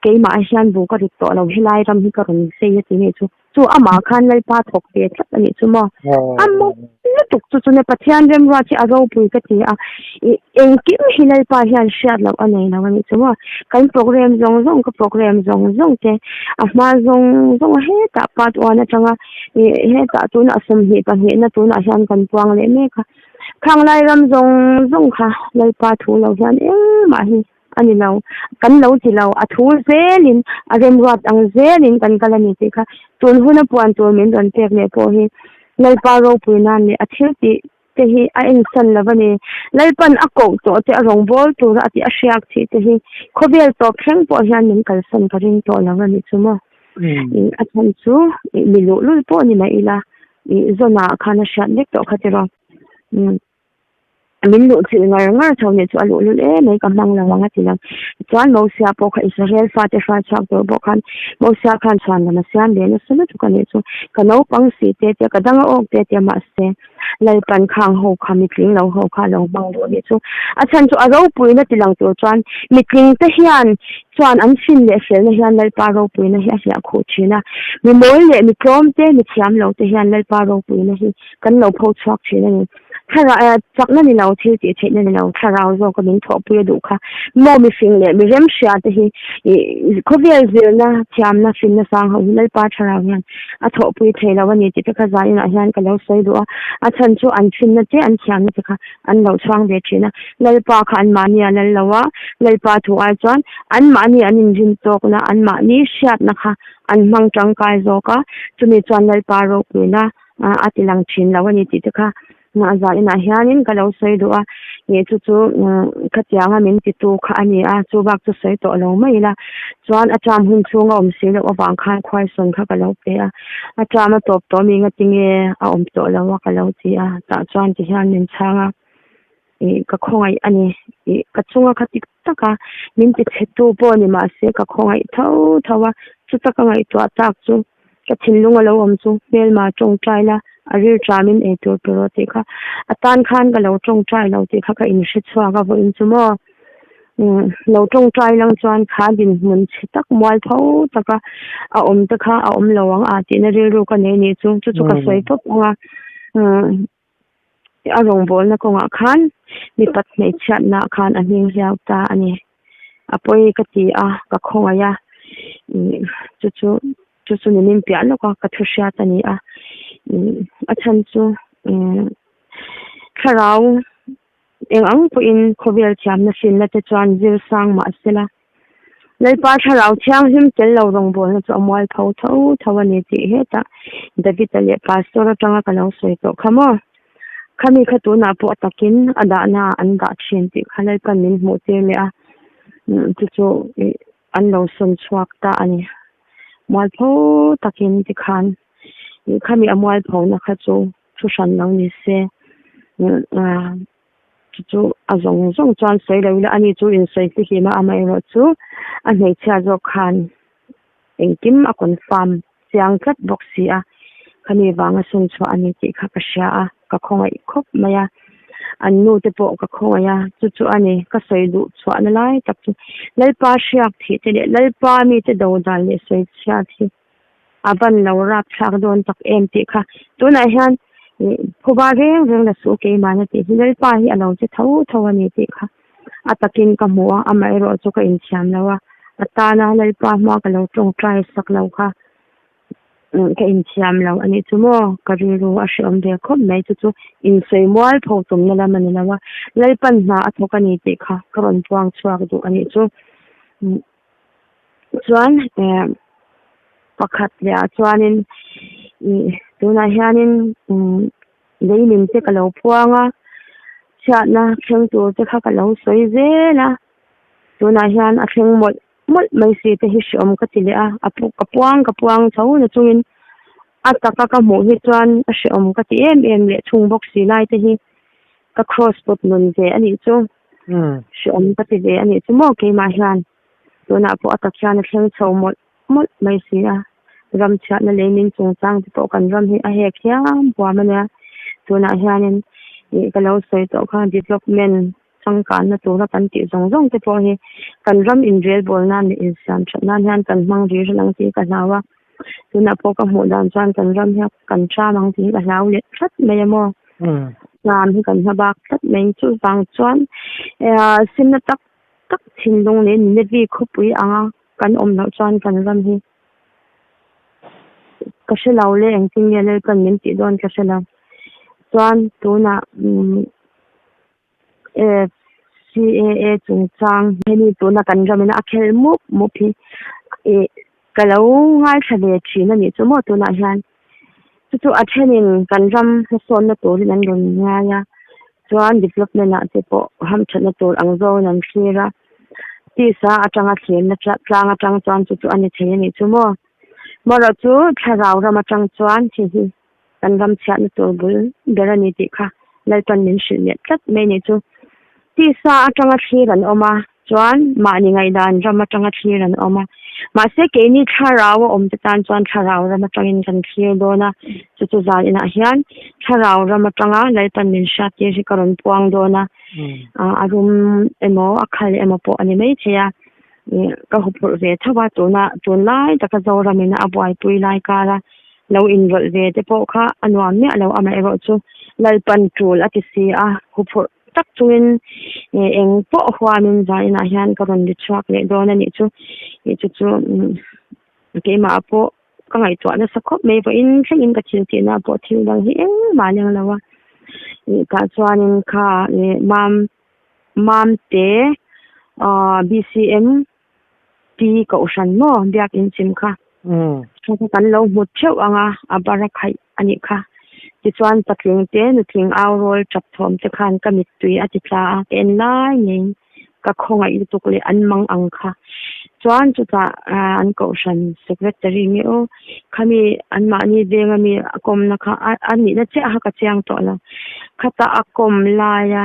keimah ah hian bu ka rit tawh lo helai ram hi ka rawn sei a ti nih chu chu amah khan Lalpa thawk ve tlat a nih chu maw a mawp lutuk chu chune Pathian remruat hi a ropui ka ti a ih engkim hi Lalpa hian hriat loh a nei lo a nih chu maw kan program zawng zawng ka program zawng zawng te a hma zawng zawng a hetah part one atanga ih hetah tunah 22 na tunah hian kan puang leh mek a khang lai ram zawng zawng kha Lalpa thu lo hian engmah hi. a ni lo, kan lo ti lo, a thu zelin, a remruat ang zelin kan kal a ni tih kha tun huna puan tur min rawn pek leh pawh hi Lalpa ropui nan leh a thil tih te hi a ensan lo a ni. Lalpan a koh tawh te, a rawngbâwl tura a tih a hriak thih te hi khawvel tawp thleng pawh hian min kalsan ka ring tawh lo a ni chu maw. A chhan chu mi luhlul pawh ni mah ila zawnah khan a hriat vek tawh kha tiraw. Min luh chilh ngar ngar tho nih chu a luh lul em mai ka hmang lo ang a ti lo. Chuan Mosia pawh kha Israel fate hruai chhuak tur pawh khan Mosia khan chhuan lam a siam ve nasa lutuk a nih chu. Ka naupang si te te ka dang a awk te te mahse Lalpan khang ho kha mitling lo ho kha a lo hmang duh a nih chu. A chhan chu a ropuina ti lang tur chuan mitling te hian chuan an fin leh felna hian Lalpa ropuina hi a hliah khuh thin a. Mi mawl leh mi tlawm te mi thiam lo te hian Lalpa ropuina hi kan lo pho chhuak thin a ni. Thlarau chakna ni lo, thil tih theihna ni lo, thlarau zawka min thawhpui a duh kha. Maw mihring leh mi remhria te hi ih khawvel zirna thiamna finna sang ho hi Lalpa thlarau hian a thawhpui thei lo a ni tih te kha zaninah hian ka lo sawi duh a. A chhan chu an finna te an thiamna te kha an lo chhuang ve thin a. Lalpa kha anmahni a lal lo a, Lalpa thu ai chuan anmahni an inrin tawkna, anmahni hriatna kha an hmang tangkai zawk a, chumi chuan Lalpa ropuina a ti lang thin lo a ni tih te kha a zah inah hianin ka lo sawi duh a, ih chu chu khatianga min ti tu kha a ni a, chu bak chu sawi tawh lo mai ila chuan a term hun chhung a awm si loh avang khan khuaisawn kha ka lo pe a, a term a tawp tawh mi ngatinge a awm tawh lo a ka lo ti a, tah chuan ti hian min chhang a. Ih ka khawngaih a ni. Ih ka chunga kha tik tak a, min ti chhe tu pawh ni mahse ka khawngaih tho tho a, chuta ka ngaihtuah tak chu ka thinlung a lo awm chu hmelma tawngtai la a ril ṭamin ei tur pe rawh tih kha a tan khan ka lo tawngtai lo tih kha ka inhre chhuak a vawiin chu maw umm lo tawngtai lang chuan kha dinhmun chhe tak mual tho taka a awm te kha a awm lo ang a tihna rilru ka nei nih chu chu chu ka sawi tawp ang a umm. A rawngbawlna kawngah khan mipat hmeichhiatna khan a hming hliau ta a ni. A pawi ka ti a, ka khawngaih a, chu chu chu chu ni min piah lawk a, ka thu hriat a ni a. A chhan chu thlarau eng ang pawhin khawvel thiamna hrinna te chuan zir sang mah se la. Lalpa Thlarau Thianghlim tel lo rawngbawlna chu a mual tho tho tho a ni tih hetah David-a leh Pastor atanga ka lo sawi tawh kha maw? Khami kha tunah pawh a takin a dahna ah an dah thin tih kha Lalpan min hmuh tir leh a, chu chu an lo sawn chhuak ta a ni. Mualpho takin tikhan khami a mualphona kha chu thu hran lo ni se. Chu chu a zawng zawng chuan sawi lo ila ani chu insawi hlim a, amaherawh chu a hmeichhia zawk khan engkim a confirm chiang tlat bawk si a, khami vanga sum chhuah a ni tih kha ka hria a, ka khawngaih khawp mai a, an nu te pawh ka khawngaih a, chu chu a ni ka sawi duh chhuahna lai tak chu Lalpa hriak thih te leh Lalpa mite dodal leh sawi chhiat hi. A van lo rap thlak dawn tak em tih kha tunah hian phuba reng reng la suh keimahna tih hi Lalpa hi a lo che tho tho a ni tih kha a takin ka hmu a amaherawh chu ka inthiam lo a. A tana Lalpa hma ka lo tawngtai sak lo kha ka inthiam lo a nih chu maw? Ka rilru a hrehawm ve khawp mai chu chu insawi mual pho tumna lam a ni lo a, Lalpan hna a thawk a ni tih kha ka rawn puang chhuak duh a nih chu. Chuan pakhat leh ah chuanin ih tunah hianin umm leimin te ka lo phuang a, chhiatna thleng tur te kha ka lo sawi zel a, tunah hian a thleng mawlh mawlh mai si te hi hreawm ka ti leh a, a ka puang ka puang chho na chungin a taka ka hmuh hi chuan a hreawm ka ti em em leh thung bawk si lai te hi ka cross put nun ve a nih chu. Hreawm ka ti ve a nih chu maw keimah hian tunah pawh a tak hian a thleng chho mawlh mawlh mai si a, ram chhiatna lei min chungchang te pawh kan ram hi a hek hiam huam a nia, tunah hianin ih ka lo sawi tawh kha development changkanna tura kan tih zawng zawng te pawh hi kan ram inrelbawl nan leh insiam that nan hian kan hmang ri hrelh ang tih ka hlau a, tunah pawh ka hmuh dan chuan kan ram hian kan ṭam ang tih ka hlau leh tlat mai a maw. Ṭam hi kan hma bak tlat mai chuvang chuan simna tak tak thinlung leh Nineveh khawpui anga kan awm loh chuan kan ram hi ka hre lo le engtin nge Lalpan min tih dawn ka hre lo. Chuan tunah umm FCAA chungchang hemi tuna kan ramin a khelh mup mup hi ih ka lo ngaithla ve thin a nih chu maw tunah hian chu chu a thenin kan ram hmasawnna turin an rawn ngai a chuan development ah te pawh hamthatna tur ang zawngin an thlir a tisa atanga thlenna tlang atang chuan chu chu a ni thei a nih chu maw marawh chu thlarau ram atang chuan hei hi. Kan ram chhiatna tur bul ber a ni tih kha Lalpan min hrilh leh tlat mai a nih chu. Tisa atanga thlir an awm a, chuan mahni ngaihdan ram atanga thlir an awm a. Mahse keini thlarau a awm te tan chuan thlarau ram atangin kan thlir dawn a, chu chu zan inah hian thlarau ram atanga Lalpan min hriat tir hi ka rawn puang dawn a, a rum emaw a khal emaw pawh a ni maithei a, ka huphurh ve tho a tuna tunlai taka Zoramin a buaipui lai kara Lo inrawlh ve te pawh kha a nuam miah lo, amaherawh chu Lalpan tul a ti si a, huphurh tak chungin eng pawh huamin zainah hian ka rawn ri chhuak leh dawn a nih chu. Ih chu chu keimah pawh ka ngaihtuah nasa khawp mai vawiin thlengin ka thil tihna pawh thil dang hi engmah a leng lo a, ih tah chuanin kha mam mamte ah BCM Pi Kohhran maw biakin chim kha kha kha kan lo hmu theuh ang a, a bar a khaih a nih kha. Tichuan patling te nutling au rawl tap thawm te khan ka mittui a ti tla a, ka en lai ngeiin ka khawngaih lutuk leh an mang ang kha. Chuan chutah an Kohhran Secretary nge aw khami anmahni venga mi a kawmna kha a nihna chiah kha ka chiang tawh lo. Khata a kawm laia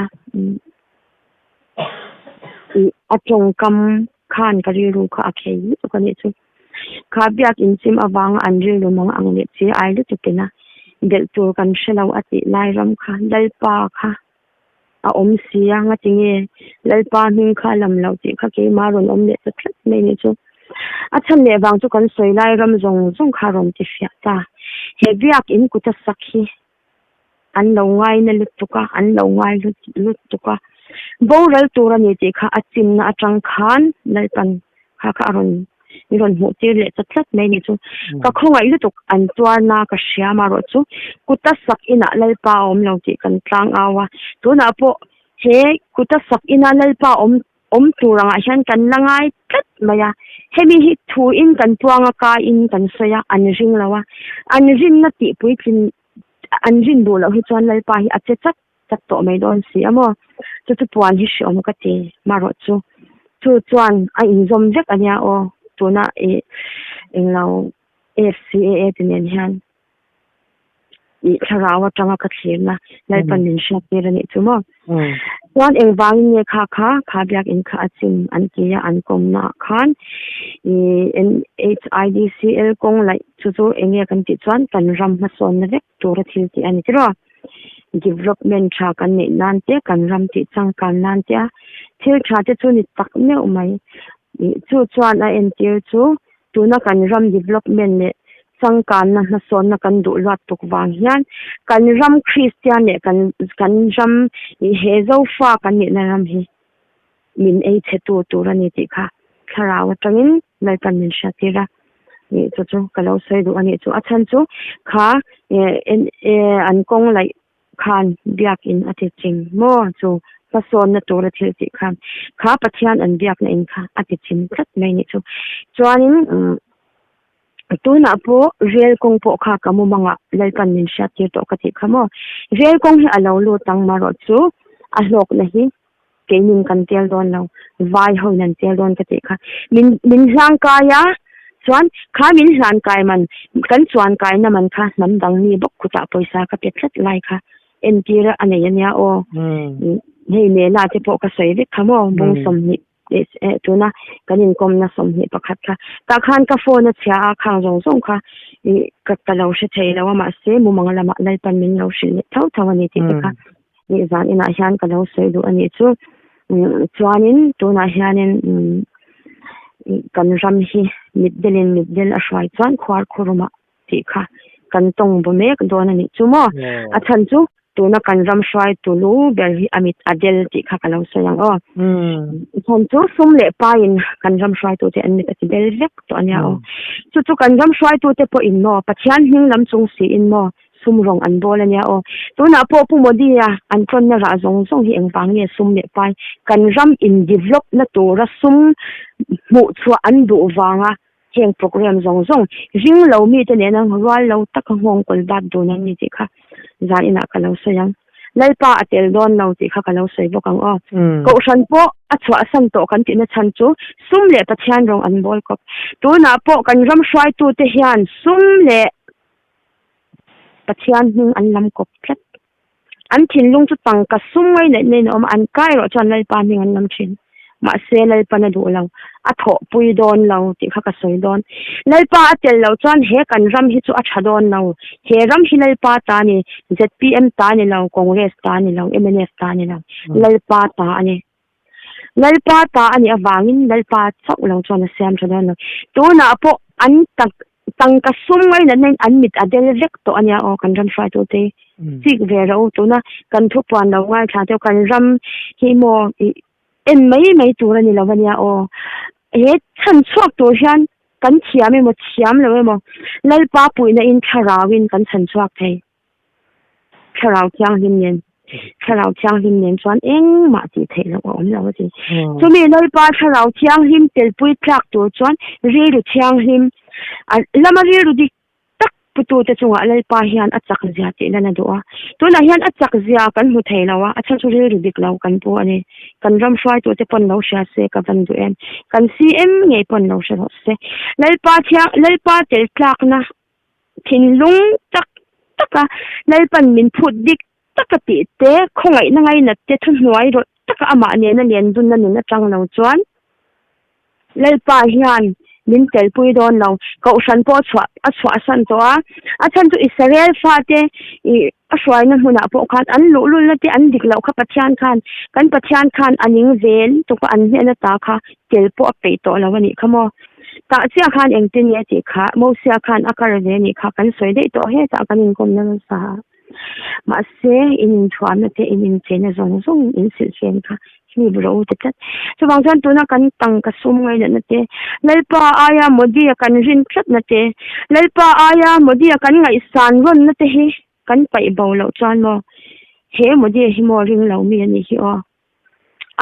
Ih a tawngkam khan ka rilru kha a khei lutuk a nih chu. Kha biak inchim avanga an rilru mang ang leh chi ai lutuk ina belh tur kan hre lo a tih lai ram kha Lalpa kha a awm si a, ngati nge Lalpa hming kha a lam loh tih kha keimah a rawn awm leh ta tlat mai a nih chu. A chhan leh vang chu kan sawi lai ram zawng zawng kha a rawn ti fiah ta. He biak in kuta sak hi an lo ngai na lutuk a, an lo ngai lutuk a, boral tur a ni tih kha a chimna atang khan Lalpan kha kha a rawn min rawn hmuh tir leh ta tlat mai a ni chu. Ka khawngaih lutuk an tuarna ka hria amaherawh chu kuta sak inah Lalpa a awm lo tih kan tlang au a, tunah pawh he kuta sak ina Lalpa awm awm tur angah hian kan la ngai tlat mai a, hemi hi thuin kan puang a, kaiin kan sawi a, an ring lo a, an rinna tih puitlin an rin duh loh hi chuan Lalpa hi a che chat chat tawh mai dawn si a maw, chu chu puan hi hreawm ka ti marawh chu, chu chuan a inzawm vek a nia aw, tuna ih englo FCAA te nen hian. Ih thlarau atanga ka thlirna Lalpan min hriat tir a nih chu maw. Chuan engvangin nge kha kha kha biakin kha a chim an ti a an kawmna ah khan ih NHIDCL kawng laih chu chu eng nge kan tih chuan kan ram hmasawnna vek tura thil tih a ni tiraw. Development tha kan neih nan te kan ram tih changkan nan te a thil tha te chu ni tak meuh mai. Ih chu chuan a entir chu Tuna kan ram development leh changkanna hmasawnna kan duh luat tuk vang hian kan ram Kristian leh kan kan ram he Zofa kan nihna ram hi min ei chhe tu tur a ni tih kha. Thlarau atangin Lalpan min hriattir a nih chu chu ka lo sawi duh a nih chu. A chhan chu kha an kawng laih khan biakin a ti chim maw chu hmasawnna tura thil tih khan kha Pathian an biakna in kha a ti chim tlat mai nih chu. Chuanin tunah pawh rel kawng pawh kha ka mumangah Lalpan min hriattir tawh ka tih kha maw. Rel kawng hi a lo lut ang marawh chu a hlawkna hi keinin kan tel dawn lo, vai ho in an tel dawn ka tih kha. Min min hlang kai a, chuan kha min hlan kai man, kan chuan kai na man kha hnam dang mi bawk khutah pawisa ka pe tlat lai kha entir a nei ania aw. Hei Mela te pawh ka sawi vek kha maw, bung 20 tuna kan inkawmna 21 kha. Tah khan ka phone a chhia a, khang zawng zawng kha ka ka lo hre thei lo a, mahse mumang lamah Lalpan min lo hrilh leh tho tho a ni tih te kha. Nih zan inah hian ka lo sawi duh a nih chu. Chuanin tunah hianin kan ram hi mitdelin mitdel a hruai chuan khuar khurumah tih kha kan tawng bu mek dawn a nih chu maw. A chhan chu tuna kan ram hruaitu lu ber hi a mit a del tih kha ka lo sawi ang aw. A chhan chu sum leh paiin kan ram hruaitute an mit a ti del vek tawh a nia aw. Chu chu kan ram hruaitute pawhin maw Pathian hming lam chung siin maw sum rawng an bawl a nia aw. Tunah pawh Pu Modi-a an tawnna rah zawng zawng hi engvang nge sum leh pai kan ram in develop na tura sum hmuh chhuah an duh vanga heng program zawng zawng ring lo mite nena rual lo taka nghawng kawl bat dun an ni tih kha zan inah ka lo sawi ang. Lalpa a tel dawn lo tih kha ka lo sawi bawk ang aw. Kohhran pawh a chhuahsan tawh kan tihna chhan chu sum leh Pathian rawng an bawl kawp. Tunah pawh kan ram hruaitute hian sum leh Pathian hming an lam kawp tlat. An thinlung chu tangka sum ngai neih neiin a awm a, an kai erawh chuan Lalpa hming an lam thin. Mahse, Lalpan a duh lo, a thawhpui dawn lo tih kha ka sawi dawn. Lalpa a tel loh chuan he kan ram hi chu a tha dawn lo. He ram hi Lalpa ta a ni, zpm ta a ni lo, Congress ta a ni lo, mnf ta a ni lo, Lalpa ta a ni. Lalpa ta a nih avangin Lalpa chauh lo chuan a siam tha dawn lo. Tunah pawh an tak tangka sum ngainatna in an mit a del vek tawh a nia aw kan ram hruaitute hi. Chik ve rawh u tuna kan thupuan lo ngaithla te kan ram hi maw ih en mai mai tur a ni lo a nia aw. He chhan chhuak tur hian kan thiam emaw thiam lo emaw Lalpa puihna in thlarau in kan chhan chhuak thei. Thlarau Thianghlim nen, Thlarau Thianghlim nen chuan engmah tih theih loh a awm lo a ti. Chumi Lalpa Thlarau Thianghlim telpui tlak tur chuan rilru thianghlim, lama rilru dik tak putute chungah Lalpa hian a chak zia tih lan a duh a. Tunah hian a chak zia kan hmu thei lo a, a chhan chu rilru dik lo kan pu a ni. Kan ram hruaitute pawn lo hria se ka van duh em. Kan CM ngei pawn lo hre rawh se. Lalpa thiang, Lalpa tel tlakna Thinlung tak taka Lalpan min phut dik taka tih te, khawngaihna ngainat te thuhnuai rawlh taka amah nena len dunna nun atang lo chuan Lalpa hian min telpui dawn lo. Kohhran pawh chhuah a chhuahsan tawh a, a chhan chu Israel fate ih a hruaina hmunah pawh khan an luhlulna te an dik loh kha Pathian khan kan Pathian khan a ning zel tuk a, an hnehna ta kha tel pawh a peih tawh lo a nih kha maw. Tah chiah khan engtin nge tih kha Mosia khan a kar ve nih kha kan sawi daih tawh hetah kan inkawmna nasa a. Mahse in inthuamna te in incheina zawng zawng in silhfen kha hlip rawh u ti tlat. Chuvang chuan tuna kan tangka sum ngainatna te, Lalpa aia Modi-a kan rin tlatna te, Lalpa aia Modi-a kan ngaihsan rawnna te hi kan paih bo loh chuan maw he Modi-a hi maw ring lo mi a nih hi aw.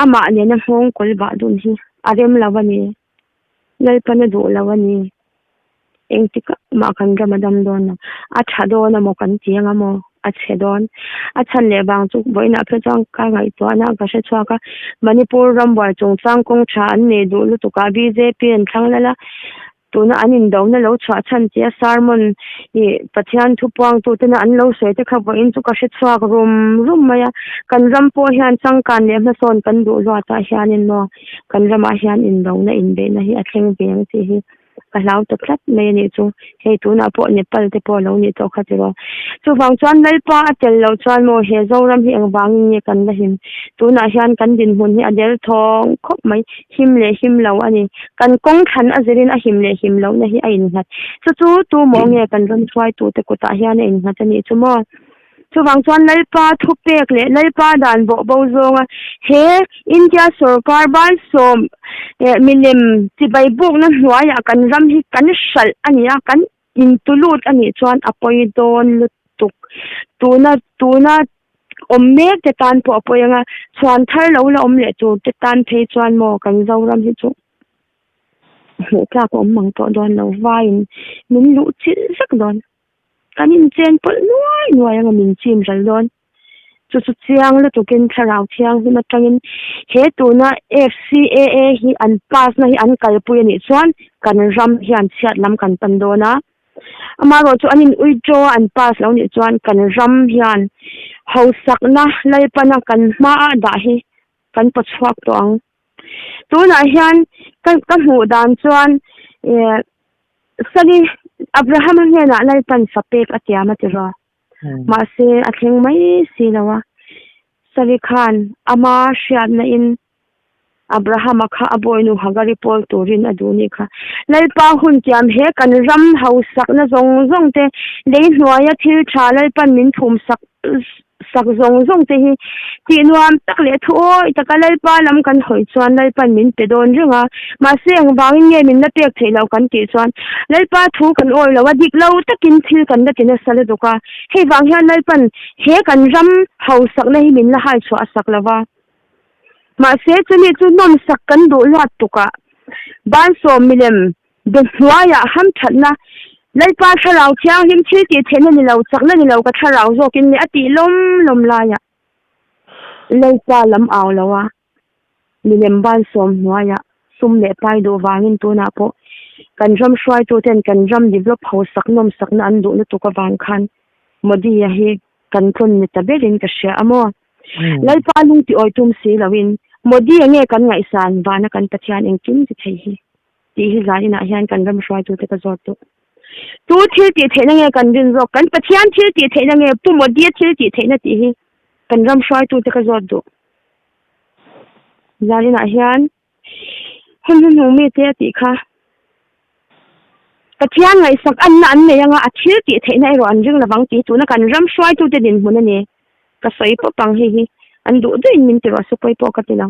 Amah nena nghawng kawl bah dun hi a rem lo a ni. Lalpan a duh lo a ni. Engtikah mah kan ram a dam dawn lo. A tha dawn emaw kan ti anga maw? A chhe dawn. A chhan leh vang chu vawiinah phei chuan ka ngaihtuahna ka hre chhuak a. Manipur rambuai chungchang kawng tha an nei duh lutuk a, bjp an thlang lal a. Tuna an indona lo chhuah chhan tia sermon ih Pathian thu puangtutena an lo sawi te kha vawiin chu ka hre chhuak rum rum mai a. Kan ram pawh hian changkan leh hmasawn kan duh luatah hianin maw kan ramah hian indona inbeihna hi a thleng ve ang tih hi ka hlau ta tlat mai a nih chu. Hei tunah pawh Nepal te pawh a lo nih tawh kha tiraw. Chuvang chuan Lalpa a tel loh chuan maw he Zoram hi engvangin nge kan la him? Tunah hian kan dinhmun hi a del thawng khawp mai. Him leh him lo a ni. Kan kawng thlan a zirin a him leh him lohna hi a innghat. Chu chu tu maw nge kan rawn hruaitute kutah hian a innghat a nih chu maw? Chuvang chuan Lalpa thupek leh Lalpa dan bawhbo zawnga he India sorkar bansawm milem chibai bukna hnuaiah kan ram hi kan hralh a ni a, kan intulut a nih chuan a pawi dawn lutuk. Tuna tuna awm mek te tan pawh a pawi ang a, chhuan thar lo la awm leh tur te tan phei chuan maw kan Zoram hi chu hmuh tlak a awm mang tawh dawn lo, vaiin min luh chilh vek dawn. Kan inchen pawlh nuai nuai anga min chim ral dawn. Chu chu chiang lutukin Thlarau Thianghlim atangin he tuna FCAA hi an pass na hi an kalpui anih chuan kan ram hian chhiat lam kan pan dawn a. Amaherawh chu an in withdraw a an pass lo nih chuan kan ram hian hausakna Lalpana kan hmaa dah hi kan pawchhuak tawh ang. Tunah hian ka ka hmuh dan chuan eh Sali Abraham-a hnenah Lalpan fa pek a tiam a ti rawh. Mahse a thleng mai si lo a. Sali khan ama hriatna in Abraham-a kha a bawinu Hagari pawl turin a duh nih kha. Lalpa hun tiam he kan ram hausakna zawng zawng te lei hnuaia thil tha Lalpan min phum sak sak zawng zawng te hi tih nuam tak leh thu awi taka Lalpa lam kan hawi chuan Lalpan min pe dawn reng a, mahse engvangin nge min la pek theih loh kan tih chuan Lalpa thu kan awi lo a, dik lo takin thil kan la ti nasa lutuk a, hei vang hian Lalpan he kan ram hausakna hi min la hai chhuah a sak lo va, mahse chumi chu nawmsak kan duh luat tukah bansawm milem Be hnuaiah hamthatna, Lalpa thlarau thianghlim thil tih theihna ni lo, chakna ni lo ka thlarau zawkin le a tih lawm lawm laiah Lalpa lam au lo a, milem bansawm hnuaiah sum leh pai duh vangin tunah pawh kan ram hruaituten kan ram develop ho sak nawm sakna an duh lutuk avang khan Modi-a hi kan tlawn ni ta berin ka hria a maw? Lalpa lung ti awi tum si loin Modi-a nge kan ngaihsan vana kan Pathian engkim ti thei hi? Tih hi zan inah hian kan ram hruaitute ka zawt duh. Tu thil tih theihna nge kan rin zawk? Kan Pathian thil tih theihna nge Pu Modi-a thil tih theihna tih hi kan ram hruaitute ka zawt duh. Zan inah hian hun hnuhnung mite a tih kha Pathian ngaihsak anna an nei anga a thil tih theihna erawh an ring lovang tih tuna kan ram hruaitute dinhmun a ni. Ka sawi pawp ang hei hi an duh duhin min ti rawh se pawi pawh ka ti lo.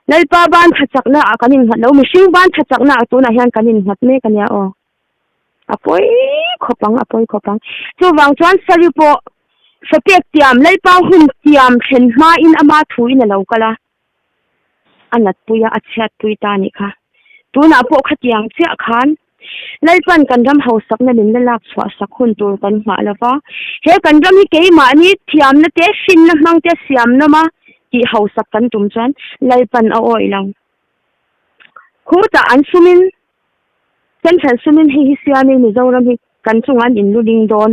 Lalpa ban tha chakna ah kan innghat lo, mihring ban tha chakna ah tunah hian kan innghat mek a nia aw. A pawi khawp ang, a pawi khawp ang. Chuvang chuan Sari pawh Fapek tiam, Lalpa hun tiam thlen hmain ama thuin a lo kal a, a natpui a, a chhiatpui ta a nih kha. Tunah pawh khatiang chiah khan Lalpan kan ram hausakna min la lak chhuah sak hun tur kan nghah lo va, he kan ram hi keimahni thiamna te, hrinna hmang te siam nawm a tih hausak kan tum chuan Lalpan a awih lo. Khutah an sumin, Central sumin hei hi siamin Mizoram hi kan chungah an inluling dawn.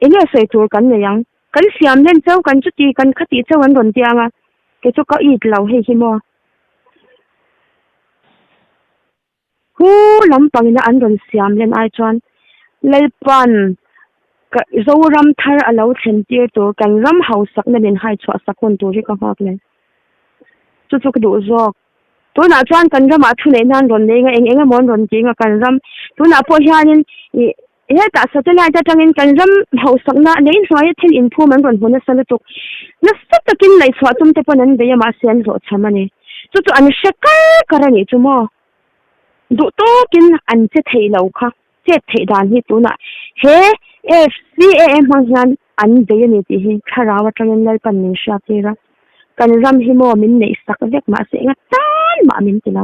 Enge sawi tur kan nei ang? Kan siam len cheu, kan chuti, kan khati cheu an rawn tiang a, kei chu ka it lo hei hi maw. Hu lampangina an rawn siam len ai chuan Lalpa'n ka Zoram thar a lo thlen tir tur kan ram hausakna min hai chhuah sak hun tur hi ka nghak nen. Chu chu ka duh zawk. Tunah chuan kan ramah thu neih nan rawn nei nga eng eng emaw an rawn ti nga kan ram tunah pawh hianin ih hetah satellite atangin kan ram hausakna lei hnuaia thil inphum an rawn hmu nasa lutuk. Nasa takin laihchhuah tum te pawn an bei a mahse an hlawhchham a ni. Chu chu an hre kar kar a nih chu maw? Duh tawkin an che thei lo kha, chet theih dan hi tunah he FCAA hmang hian an bei a ni tih hi thlarau atangin Lalpan min hriat tir a. Kan ram hi maw min neih sak vek mahse enga tan mah min ti lo.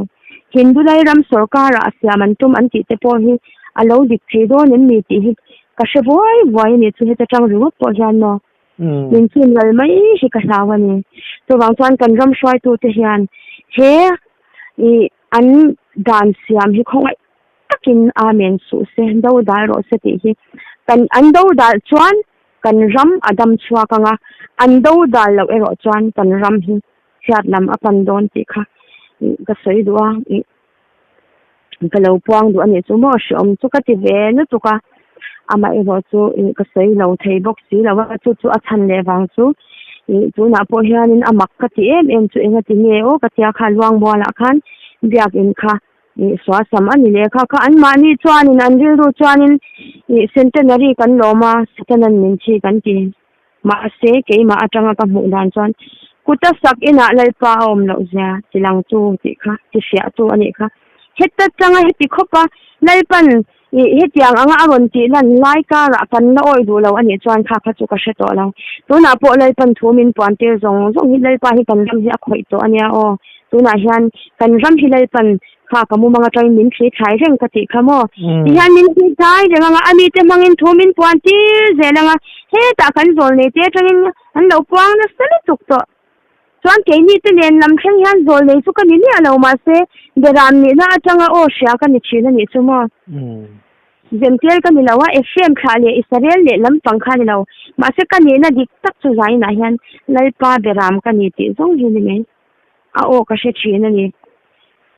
Hindu Lairam sorkarah a siam an tum an tih te pawh hi a lo dik thei dawn em ni tih hi ka hre vuai vuai a ni chu heta tang ringawt pawh hian maw min chhun lal mai hi ka hlau a ni. Chuvang chuan kan ram hruaitute hian he ih an dan siam hi khawngaih takin Amen suh se, do dal rawh se tih hi kan an do dal chuan kan ram a dam chhuak ang a, an do dal loh erawh chuan kan ram hi chhiat lam a pan dawn tih kha ka sawi duh a, ih ka lo puang duh a nih chu maw hreawm chu ka ti ve lutuk a, amaherawh chu ih ka sawi lo thei bawk si lo a, chu chu a chhan leh vang chu ih tunah pawh hianin a mak ka ti em em chu eng a ti nge aw ka tia kha Luangmualah khan biakin kha ih suasam a ni leh kha kha anmahni chuanin an rilru chuanin ih centenary kan lawm a, Satanan min thi kan ti. Mahse, keimah atanga ka hmuh dan chuan kuta sak inah Lalpa a awm loh zia tilangtu tih kha, tifiahtu a nih kha. Heta tanga heti khawpa Lalpan ih hetiang anga a rawn tih lan lai karah kan la awih duh lo a nih chuan kha kha chu ka hre tawh lo. Tunah pawh Lalpan thu min puan tir zawng zawng hi Lalpa hi kan ram hi a khawih tawh a nia aw. Tunah hian kan ram hi Lalpan kha ka mumang atangin min thli thlai reng ka tih kha maw? Tihian min thli thlai reng anga a mite hmangin thu min puan tir zel anga hetah kan zawl nei te atangin an lo puang nasa lutuk tawh. Chuan keini te nen lam thleng hian zawl nei chu ka ni miah lo mahse Beram nihna atanga aw hria ka ni thin a nih chu maw? Zemtel ka ni lo a, Ephraim thlah leh Israel leh lampang kha a ni lo. Mahse ka nihna dik tak chu zainah hian Lalpa Beram ka ni tih zawng hi ni mai. A aw ka hre thin a ni.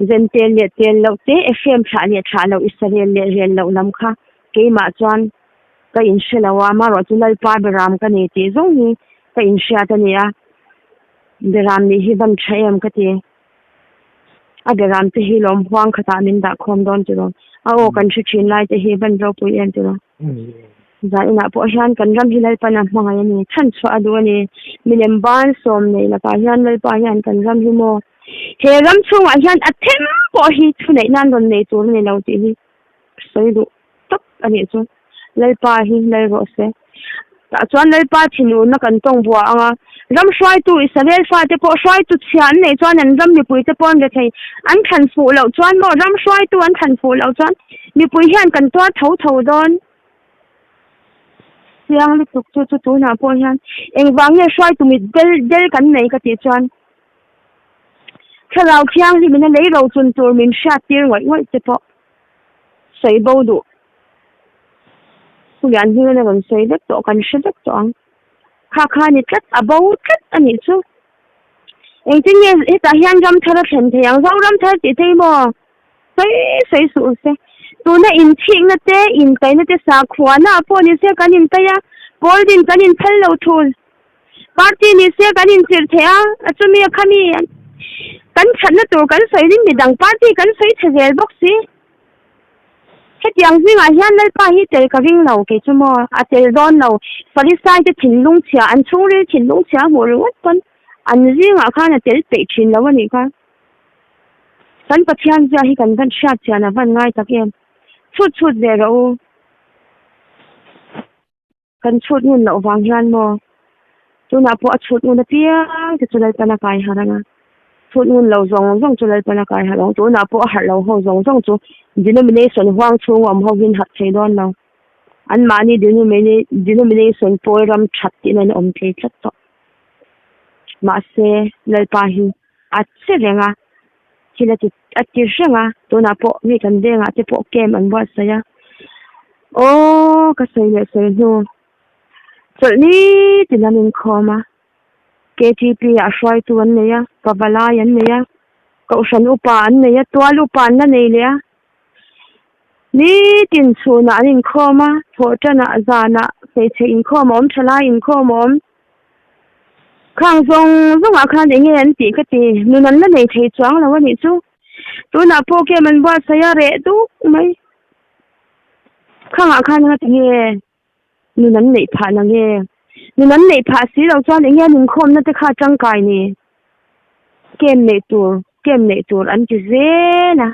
Zentel leh tel loh te, Ephraim thlah leh thlah loh, Israel leh rel loh lam kha keimah chuan ka inhre lo a, amaherawh chu Lalpa Beram ka ni tih zawng hi ka inhriat a ni a. Beram nih hi van tha em ka ti. A Beram te hi lawm huang khatah min dah khawm dawn tiraw. A aw kan hre thin lai te hi van ropui em tiraw. Zaninah pawh hian kan ram hi Lalpan a hmangaih a ni, chhanchhuah a duh a ni. Milem ban sawm nei lakah hian Lalpa hian kan ram hi maw he ram chhungah hian a them pawh hi thuneih nan rawn nei tur a ni lo tih hi sawi duh tak a nih chu. Lalpa hi lal rawh se. Tah chuan Lalpa thinurna kan tawng bua ang a, ram hruaitu Israel fate pawh hruaitu chhia an neih chuan an ram mipuite pawh an rethei an thlan fuh loh chuan maw ram hruaitu an thlan fuh loh chuan Mipui hian kan tuar tho tho dawn. Chiang lutuk chu chu tunah pawh hian engvang nge hruaitu mit del del kan nei ka tih chuan thlarau thianghlim in a lei ro chun tur min hriat tir ngawih ngawih te pawh sawi bo duh. Pu Lianhming a rawn sawi vek tawh kan hre vek tawh ang. Kha kha ni tlat a bo tlat a nih chu. Engtin nge hetah hian ram thar a thlen thei ang Zoram thar tih thei maw? Sawi sawi suh se. Tuna inchhikna te, intaina te sakhuana ah pawh ni se kan intai a, pawl din kan inphal lo thul. Party ni se kan inchirh thei a, a chumi a khami kan thatna tur kan sawi rin midang party kan sawi chhe zel bawk si. Hetiang zingah hian Lalpa hi tel ka ring lo kei chu maw, a tel dawn lo. Farisai te thinlung chhia, an chhungril thinlung chhia hmuh ringawt pawn an zingah khan a tel peih thin lo a nih kha. Kan Pathian zia hi kan van hriat chian a van ngai tak em. Chhut chhut ve rawh u. Kan chhut ngun loh vang hian maw tunah pawh a chhut ngun apiang te chu Lalpan a kai harh ang a. Chhut ngun lo zawng zawng chu Lalpan a kai harh ang. Tunah pawh a harh lo ho zawng zawng chu denomination huang chhung awm ho hian harh thei dawn lo. Anmahni denomination pawl ram that tihna in a awm thei tlat tawh. Mahse Lalpa hi a che reng a, thil a ti a ti reng a, tunah pawh mi kan vengah te pawh camp an buatsaih a, aw ka sawi leh sawi hnu chawlh ni tin an inkhawm a, K T P ah hruaitu an nei a, pavalai an nei a, kohhran upa an nei a, tual upa an la nei leh a, nitin chhunah an inkhawm a, thawhtanah zanah hmeichhe inkhawm a awm thalai inkhawm a awm. Khang zawng zawngah khan eng nge an tih ka ti, nun an la nei thei chuang lo a nih chu. Tunah pawh kem an buatsaih a reh duk mai. Khangah khan nga ti nge nun an neih phah na nge? Nun an neih phah si loh chuan eng nge an inkhawmna te kha tangkai ni? Kem neih tur, kem neih tur an ti zel a,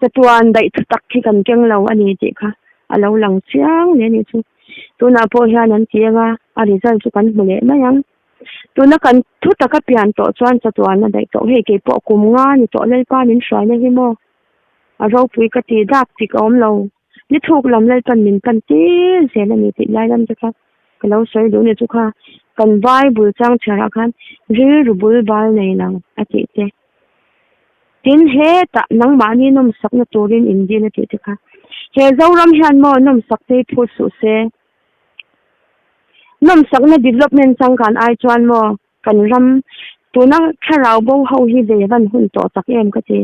chatuan daih thu tak hi kan keng lo a ni tih kha a lo lang chiang hle a nih chu. Tunah pawh hian an ti eng a, a result chu kan hmu leh mai ang. Tuna kan thu taka pian tawh chuan chatuan a daih tawh. Hei kei pawh kum nga ni tawh Lalpa min hruaina hi maw? A ropui ka ti dak tik a awm lo. Ni thuk lam Lalpan min pan tir zel a ni tih lai lam te kha ka lo sawi duh ni chu kha kan Bible chang chhiarah khan rilru bul bal nei lo a tih te. Tin, hetah nangmahni nawmsakna turin in dil a tih te kha. He Zoram hian maw nawmsak te hi phut suh se. Nawmsakna development changkan ai chuan maw kan ram tuna thlarau bo ho hi ve van hun tawh tak em ka ti.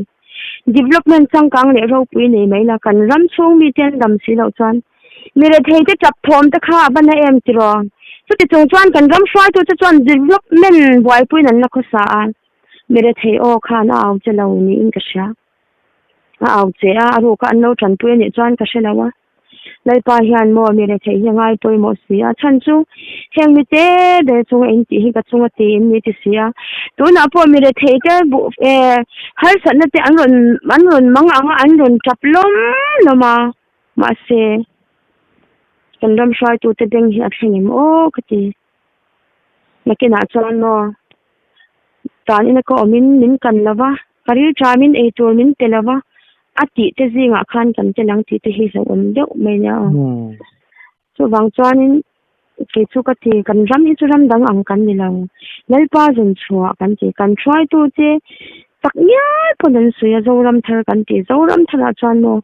Development changkang leh ropui nei mai la kan ram chhung mite an dam si loh chuan mi rethei te tap thawm te kha a va na em tiraw. Chuti chung chuan kan ram hruaitu te chuan development buaipuiin an la khawsa a, mi rethei aw khan a au che lo niin ka hria. A au che a, a ruka an lo tanpui a nih chuan ka hre lo a. Lalpa hian maw mi rethei hi a ngai pawimawh si a, chhan chu heng mi te ber chunga in tih hi ka chunga ti in ni ti si a. Tunah pawh mi rethei te buh eh harsatna te an rawn an rawn mang ang a, an rawn tap lawm lawm a, mahse kan ram hruaitute beng hi a thleng em aw ka ti. Nakinah chuan maw tan ina ka awmin min kan lo va, ka rilṭamin eitur min pe lo va, a tih te zingah khan kan tel ang tih te hi hlauhawm deuh mai nia aw. Chuvang chuanin kei chu ka ti, kan ram hi chu ram dang ang kan ni lo. Lalpa zawn chhuah kan ti, kan hruaitute tak ngial pawn an sawi a, Zoram thar kan ti. Zoram tharah chuan maw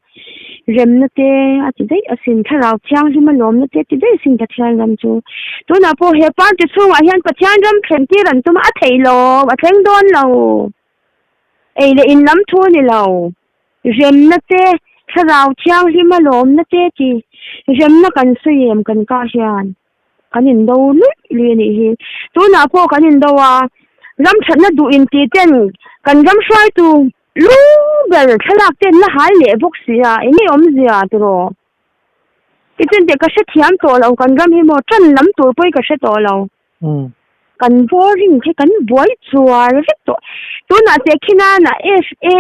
remna te a ti daih asin, thlarau thianghlim a lawmna te a ti daih asin Pathian ram chu. Tunah pawh he party chhungah hian Pathian ram thlen tir an tum a, a theih lo, a thleng dawn lo. Ei leh in lam thu a ni lo. Remna te, thlarau thianghlim a lawmna te ti. Remna kan sawi em kan kah hian kan indo luih luih a nih hi. Tunah pawh kan indo a, ram thatna duh inti ten kan ram hruaitu lu ber thlalak ten la hal leh bawk si a, eng nge awmzia tiraw? Tichuan teh ka hrethiam tawh lo kan ram hi maw tan lam tur pawh hi ka hre tawh lo. Kan boring hi kan buai chuar vek tawh. Tunah teh khinana FA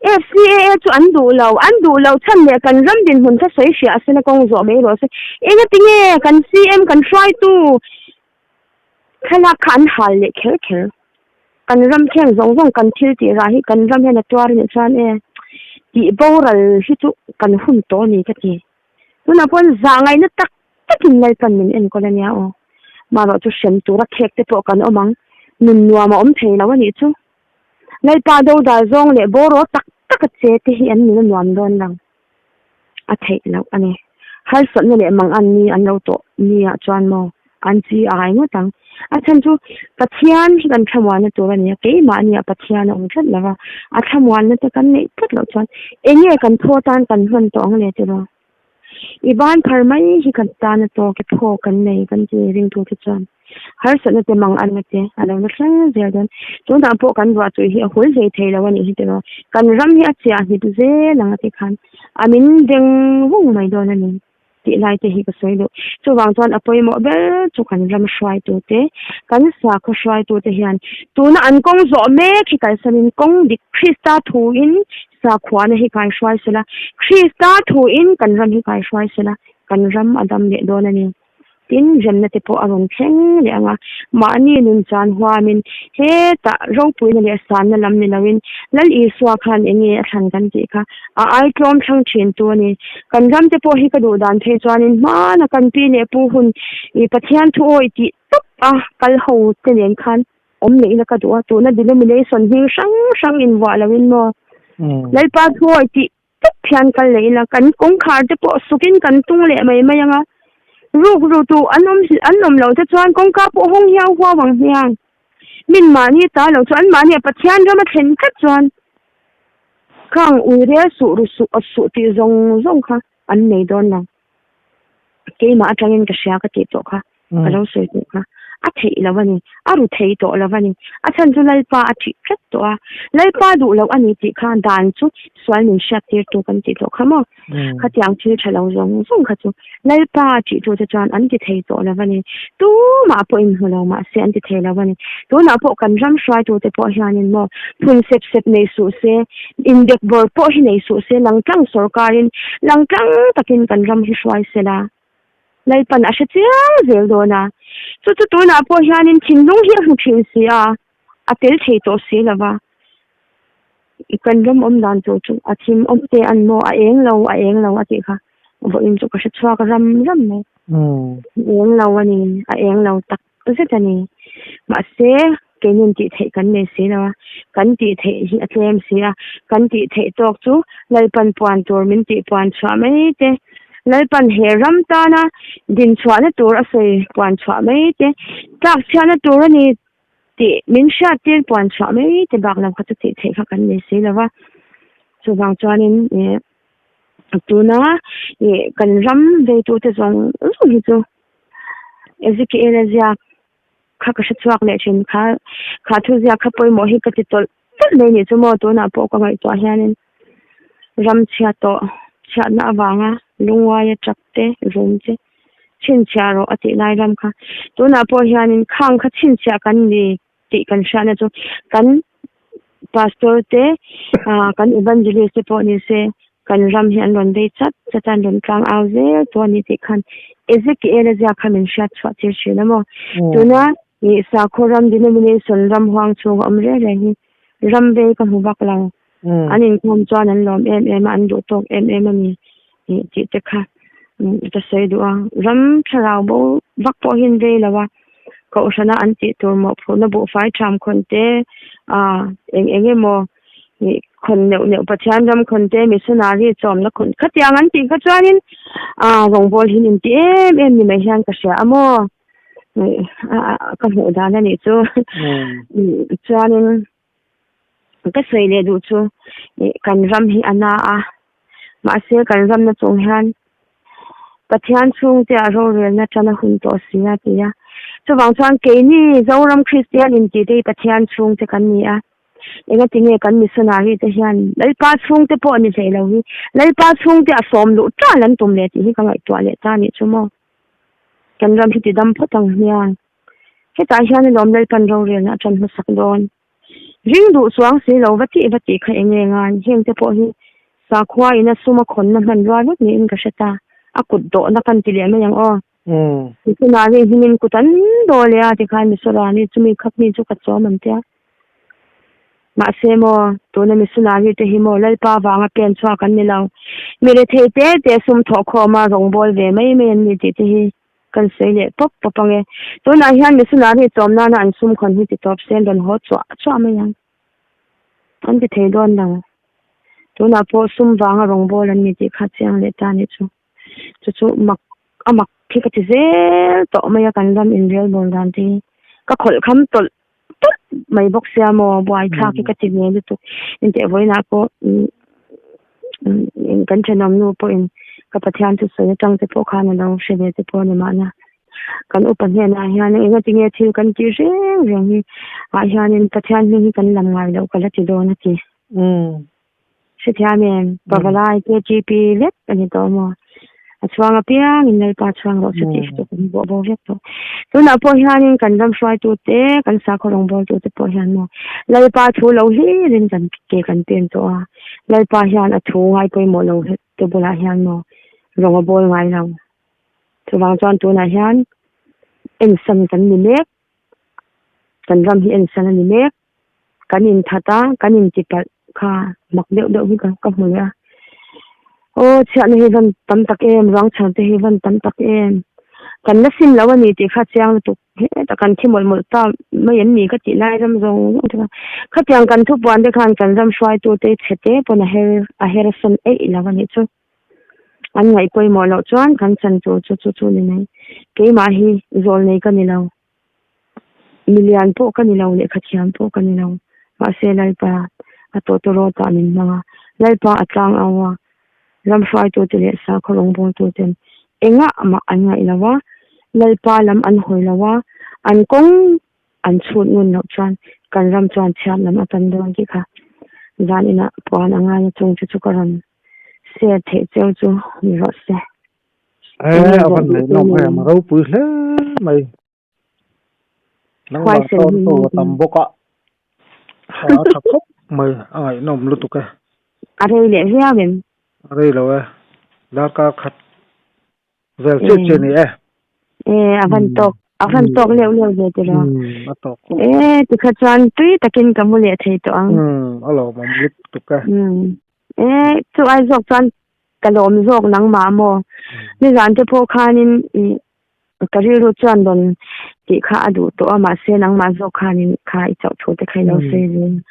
FCAA chu an duh lo, an duh lo chhan leh kan ram dinhmun kha sawi hriah a sena kawng zawh mai rawh se. Engatinge kan CM kan hruaitu thlalak kha an hal leh kher kher. Kan ram thleng zawng zawng kan thil tih rah hi kan ram hian a tuar a nih chuan e tih boral hi chu kan hun tawh a ni ka ti. Tunah pawh zah ngaihna tak takin Lalpan min enkawl a nia aw. Mahrawh chu hrem tura khek te pawh kan awm ang, nun nuam a awm thei lo a nih chu. Lalpa dodal zawng leh bawraw tak taka che te hi an nun a nuam dawn lo. A theih loh a ni. Harsatna leh mangan ni an lo tawh ni ah chuan maw an chi ai ngawt ang. A chhan chu Pathian hi kan thlamuanna tur a ni a, keimahni ah Pathian a awm tlat lo va, a thlamuanna te kan neih tlat loh chuan eng nge kan thaw tan kan hman tawh ang le tiraw? I ban phar mai hi kan tan a tawk e phaw kan nei kan ti ringtu te chuan harsatna te mang anna te a lo la thleng zel dawn. Tunah pawh kan ruah tui hi a hul hlei thei lo a nih hi tiraw? Kan ram hi a chiah hnip zel ang a ti khan a min beng vung mai dawn a ni tih lai te hi ka sawi duh. Chuvang chuan a pawimawh ber chu kan ram hruaitute, kan sakhaw hruaitute hian tuna an kawng zawh mek hi kalsanin kawng dik Krista thuin Sakhuana hi kai hruai sela, Krista thuin kan ram hi kai hruai sela, kan ram a dam leh dawn a ni. Tin, remna te pawh a rawn thleng leh ang a, mahni nun chan huamin hetah ropuina leh sanna lam ni loin Lal Isua khan eng nge a thlan kan tih kha a ai tlawm thlang thin tu a ni. Kan ram te pawh hi ka duh dan phei chuanin hmana kan pi leh pu hun i Pathian thu awi tih tawp a kal ho te nen khan awm leh ila ka duh a, tuna denomination hming hrang hrang invuah loin maw Lalpa thuawi tih tawp hian kal leh ila kan kawngkhar te pawh sukin kan tung leh mai mai ang a, ruk ru tu an awm an awm loh te chuan kawngka pawh hawng hiau huau ang hmiang min mahni ta lo chu an mahni a Pathian rama thlen tlat chuan khang ui rel suh ru suh awt suh tih zawng zawng kha an nei dawn lo. Keimah atangin ka hria ka tih tawh kha, ka lo sawi tawh kha. A theih lo a ni, a ru thei tawh lo a ni. A chhan chu Lalpa a thih tlat tawh a, Lalpa duh loh a ni tih kha dan chu sual min hriat tir tu kan tih tawh kha maw? Khatiang thil tha lo zawng zawng kha chu Lalpa a thih tu te chuan an ti thei tawh lo a ni. Tumah pawh inhmu lo mahse an ti thei lo a ni. Tunah pawh kan ram hruaitu te pawh hianin maw phun sep sep nei suh se, Indek bawr pawh hi nei suh se, langtlang sorkarin langtlang takin kan ram hi hruai se la, Lalpan a hre chiang zel dawn a. Chu chu tunah pawh hianin thinlung hi a hmu thin si a, a tel thei tawh si lo va. Kan ram awm dan tur chu a thim awm te an maw, a eng lo, a eng lo a tih kha vawiin chu ka hre chhuak ram ram mai. A eng lo a ni, a eng lo tak zet a ni. Mahse, keinin tih theih kan nei si lo a, kan tih theih hi a tlem si a, kan tih theih tawk chu Lalpan puan tur min tih puan chhuah mai te, Lalpan he ram tana din chhuahna tur a sawi puan chhuah mai te, tlak chhiatna tur a ni tih min hriat tir puan chhuah mai te bak lo kha chu tih theih kha kan nei si lo va. Chuvang chuanin ih tuna ih kan ram veitute zawng zawng hi chu Ezekiel-a ziak kha ka hre chhuak leh thin kha, kha thu ziak kha pawimawh hi ka ti tawlh tawlh mai nih chu maw tunah pawh ka ngaihtuah hianin ram chhia tawh chhiatna avanga. Lunguaia tap te, rum te chhinchhiah rawh a tih lai ram kha. Tunah pawh hianin khang kha chhinchhiah kan ni tih kan hriatna chu kan pastor te, kan evangelist te pawh ni se kan ram hi an rawn bei chat chat a, an rawn tlang au zel tawh a ni tih khan Ezekiel-a ziak kha min hriat chhuah tir thin a maw? Tuna sakhaw ram denomination ram huang chhunga awm reng reng hi ram vei ka hmu vak lo. An inkhawm chuan an lawm em em a, an duh tawk em em a ni tih te kha ka sawi duh a. Ram thlarau bo vak pawh hi an vei lo a, kohhrana an tih tur mawhphurhna buhfai ṭham khawn te, eng eng emaw khawn neuh neuh Pathian ram khawn te, missionary chawmna khawn khatiang an tih kha chuanin rawngbawl hi min ti em em ni mai hian ka hria a maw? Ka hmuh dan a nih chu. Chuanin. Ka sawi leh duh chu ih kan ram hi a na a, mahse kan ramna chung hian Pathian chhungte ah rorelna tan a hun tawh si a ti a. Chuvang chuan keini Zoram Kristian intih te hi Pathian chhungte kan ni a, engatinge kan missionary te hian Lalpa chhungte pawh ni hlei lo hi Lalpa chhungte a sawm luh tan an tum leh tih hi ka ngaihtuah leh ta a nih chu maw. Kan ram hi ti dam phawt ang hian. Hetah hian alawm Lalpan rorelna a tan hmasak dawn. Ring duh chuang si lo va tih va tih kha eng nge ngai? Heng te pawh hi sakhua ina suma khawnna hmanrua vek niin ka hre ta. A kut dawhna kan ti leh mai ang aw. Michunah ring hmingin kut an daw leh a tikhan Misorani chumi khap mi chu ka chawm an tia. Mahse maw, tuna missionary te hi maw Lalpa vanga pen chhuak an ni lo. Mi rethei te te sum thawhkhawma rawngbâwl ve mai mai an ni tih te hi Kan sawi leh pawp pawp ang e. Tunah hian missionary chawm nana an sum khawn hi ti tawp se an rawn haw chuah chuah mai ang. An ti thei dawn lo. Tunah pawh sum vanga rawngbâwl an ni tih kha chiang leh ta nih chu. Chu chu mak a mak khi ka ti zel tawh mai a kan ram inrel bawl dan te hi. Ka khawlh kham tawlh tawlh mai bawk sia maw buaithlak hi ka ti ve lutuk. Engteh vawiinah pawh kan thenawm nu pawhin ka Pathian chu sawi atang te pawh khan a lo hre ve te pawh a ni mahna. Kan upa hnenah hian eng engatinge thil kan tih reng reng hi ah hianin Pathian hming hi kan lam ngai loh ka la ti dawn a ti. Hrethiam em? Pavalai KTP vek a ni tawh maw? A chhuang apiangin Lalpa chhuang rawh se tih hi chu kan bawh bo vek tawh. Tunah pawh hianin kan ram hruaitute, kan sakhaw rawngbawltute pawh hian maw Lalpa thu lo hlirin kan ke kan pen tawh a. Lalpa hian a thu ngai pawimawh lo te bulah hian maw rawng a bawl ngai lo. Chuvang chuan tunah hian ensan kan ni mek, kan ram hi ensan a ni mek. Kan inthat a, kan intipalh kha mak deuh deuh hi ka hmu leh a. Aw chhiatna hi van tam tak em, ruang chhan te hi van tam tak em. Kan la sim lo a ni tih kha chiang lutuk hetah kan thi mawlh mawlh ta mai em ni ka tih lai ram zawng zawng te kha. Khatiang kan thupuan te khan kan ram hruaitute chhe te pawn a her a her sawn eih lo a nih chu. An ngaih pawimawh loh chuan kan chan tur chu chu chu ni mai. Keimah hi zawl nei ka ni lo. Milian pawh ka ni lo, lehkha thiam pawh ka ni lo. Mahse Lalpa a tawtawrawt ah min hmang a, Lalpa a tlang au a, ram hruaitute leh sakhaw rawngbawltuten engah mah an ngaih lo a, Lalpa lam an hawi lo a, an kawng an chhut ngun loh chuan kan ram chuan chhiat lam a pan dawn tih kha zan inah puan a ngai a chung te chu ka rawn share theih cheu chu ni rawh se. Eh, a van nei nawm em, a ropui hle mai. Nangmah tawn tu a tam bawk a, a tha khawp mai, a ngaihnawm lutuk e. A rei leh viau em? A rei lo e, darkar khat vel chiah chiah a ni e. Eh, a van tawk, a van tawk leuh leuh ve tiraw? A tawk. Eh, tikha chuan tui takin ka mu leh thei tawh ang. A lawmawm lutuk e. Eh, chu ai zawk chuan Ka lawm zawk nangmah maw? Nizan te pawh khanin ih ka rilru chuan rawn tih kha a duh tawh a, mahse nangmah zawk khanin kha i chauh thu te kha i lo sawi zui a.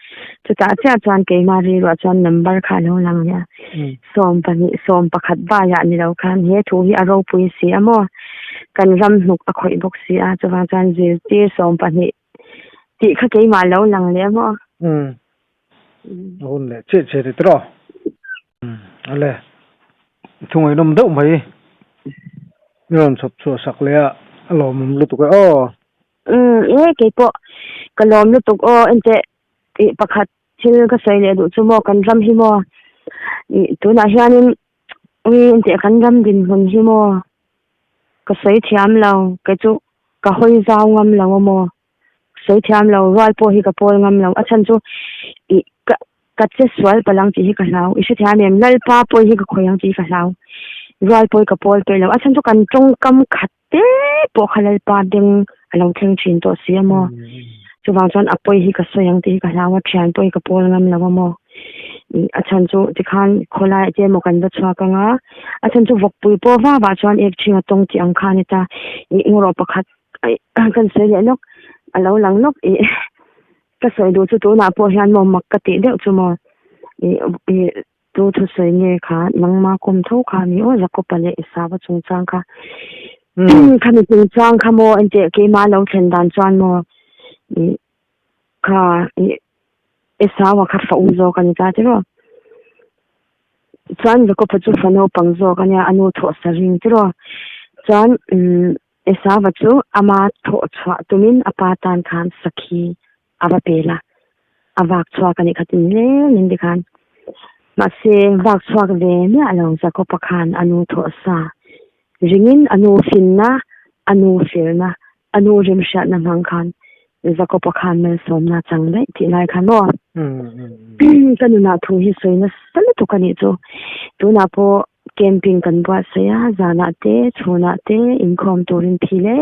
Chutah chiah chuan keimah rilruah chuan number kha a lo lang leh a, 12 11 baiah ni lo khan he thu hi a ropui si a maw? Kan ram hnuk a khawih bawk si a, chuvang chuan zirtir 12 tih kha keimah lo lang leh a maw? A hun leh chiah chiah ni tawh. Ale thu ngaihnawm deuh mai i rawn chhawp chhuah sak leh a a lawmawm lutuk e aw. Umm e keipawh ka lawm lutuk aw enteh tih pakhat thil ka sawi leh duh chu maw kan ram hi maw ih tunah hianin. Ui engteh kan ram dinhmun hi maw ka sawi thiam lo kei chu ka hawi zau ngam lo a maw sawi thiam lo rual pawh hi ka pawl ngam lo a chhan chu ih ka ka che sual palh ang tih hi ka hlau i hrethiam em Lalpa pawi hi ka khawih ang tih hi ka hlau rual pawi ka pawl peih lo a chhan chu kan tawngkam khat te pawh kha Lalpa beng a lo thleng thin tawh si a maw chuvang chuan a pawi hi ka sawi ang tih hi ka hlau a thian pawi ka pawl ngam lo a maw a chhan chu tikhan khawlai te emaw kan va chhuak ang a a chhan chu vawkpui pawh vah vah chuan ek ṭhing a tawng tih ang kha a ni ta ih ngawrawh pakhat kan sawi leh lawk a lo lang lawk ih ka sawi duh chu tunah pawh hian maw mak ka tih deuh chu maw ih ih Tu thusawi nge kha nangma kawm tho kha ni aw Jakopa leh Esava chungchang kha khami chungchang kha maw engteh keimah lo thlen dan chuan maw ih kha ih Esaua kha fa u zawk a ni ta tiraw chuan Jakopa chu fa naupang zawk a nia a nu thawh sa ring tiraw chuan umm Esava chu ama thawh chhuah tumin a pa tan khan sakhi a va pel a, a vak chhuak a nih kha tin leng in tikhan. Mahse, vak chhuak ve miah lo Jakob-a khan a nu thawh sa ringin a nu finna, a nu felna, a nu remhriatna hmang khan Jakob-a khan malsawmna a chang daih tih lai khan maw? Ka nunah thu hi sawi nasa lutuk a nih chu. Tunah pawh Camping kan buatsaih a, zanah te, chhunah te inkhawm turin phi le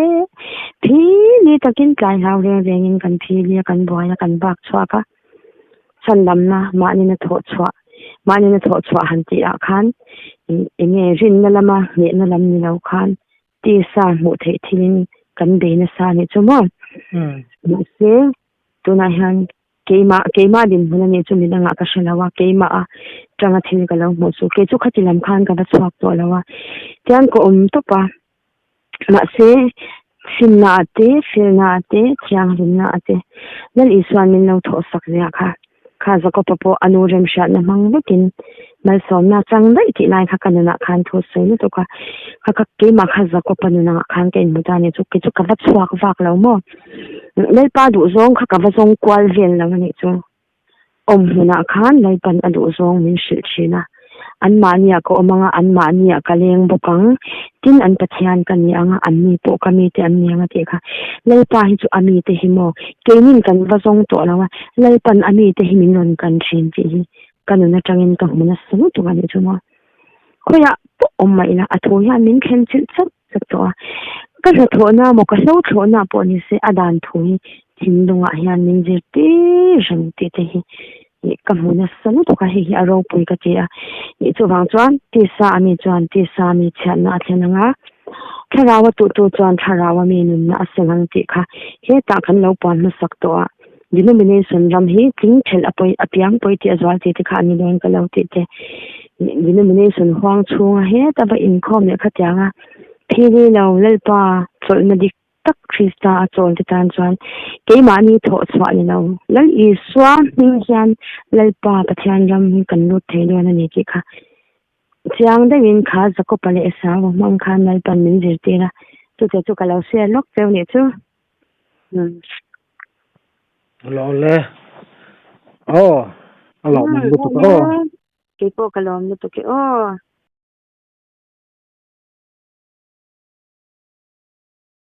phi ni takin tlai hlau reng rengin kan phi li a, kan buai a, kan bak chhuak a. Chhan lamna mahni na thawh chhuah, mahni na thawh chhuah han tih ah khan eng nge rinna lama hnehna lam ni lo khan tisa hmuh theih thilin kan bei nasa a nih chu maw. Mahse tunah hian Keimah, keimah dinhmun a nih chu midangah ka hre lo a, keimah a tanga thil ka lo hmuh chu kei chu khati lam khan ka va chhuak tawh lo a, tiang ka awm tawp a, mahse finna ah te, felna ah te, thianghlimna ah te Lal Isua'n min lo thawh sak zia kha, kha Jakopa pawh a nu remhriatna hmang vekin malsawmna chang daih tih lai kha ka nunah khan thu sawi lutuk a, kha kha keimah kha Jakopa nunah khan ka inhmu ta a ni chu, kei chu ka va chhuak vak lo maw. Lalpa duhzawng kha ka va zawng kual vel lo a nih chu. Awm hmunah khan Lalpan a duhzawng min hrilh thin a, anmahniah ka awm ang a, anmahniah ka leng bawk ang, tin an Pathian ka ni ang a, anni pawh ka mite an ni ang a tih kha. Lalpa hi chu a mite hi maw? Keinin kan va zawng tawh lo a, Lalpan a mite hi min rawn kan thin tih hi ka nun atangin ka hmu nasa lutuk a nih chu maw. Khawiah pawh awm mah ila a thu hian min thlen chilh chauh chauh tawh a, ka hnathawhna maw ka hlothlawhna pawh ni se a dan thu hi thinlungah hian min zirtir reng tih te hi ih ka hmu nasa lutuk a, hei hi a ropui ka ti a, ih chuvang chuan tisa a mi chuan tisa mi chhiatna a thlen ang a, thlarau a tuhtu chuan thlarau a mi nunna a seng ang tih kha hetah kan lo puan hmasak tawh a. Denomination ram hi tling thelh a pawi apiang pawi tih a zual tih te kha a ni dawn ka lo tih te. Denomination huang chhunga heta va inkhawm leh khatianga phili lo Lalpa chawlhna dik tak Krista a chawl te tan chuan keimahni thawh chhuah ni lo Lal Isua hming hian Lalpa Pathian ram hi kan lut thei dawn a ni tih kha chiang deuhin kha Jakopa leh Esau hmang khan Lalpan min zirtir a, chutiang chu ka lo share lawk cheu nih chu. Lo le. Aw. A lawm lutuk aw. Keipawh ka lawm lutuk e aw.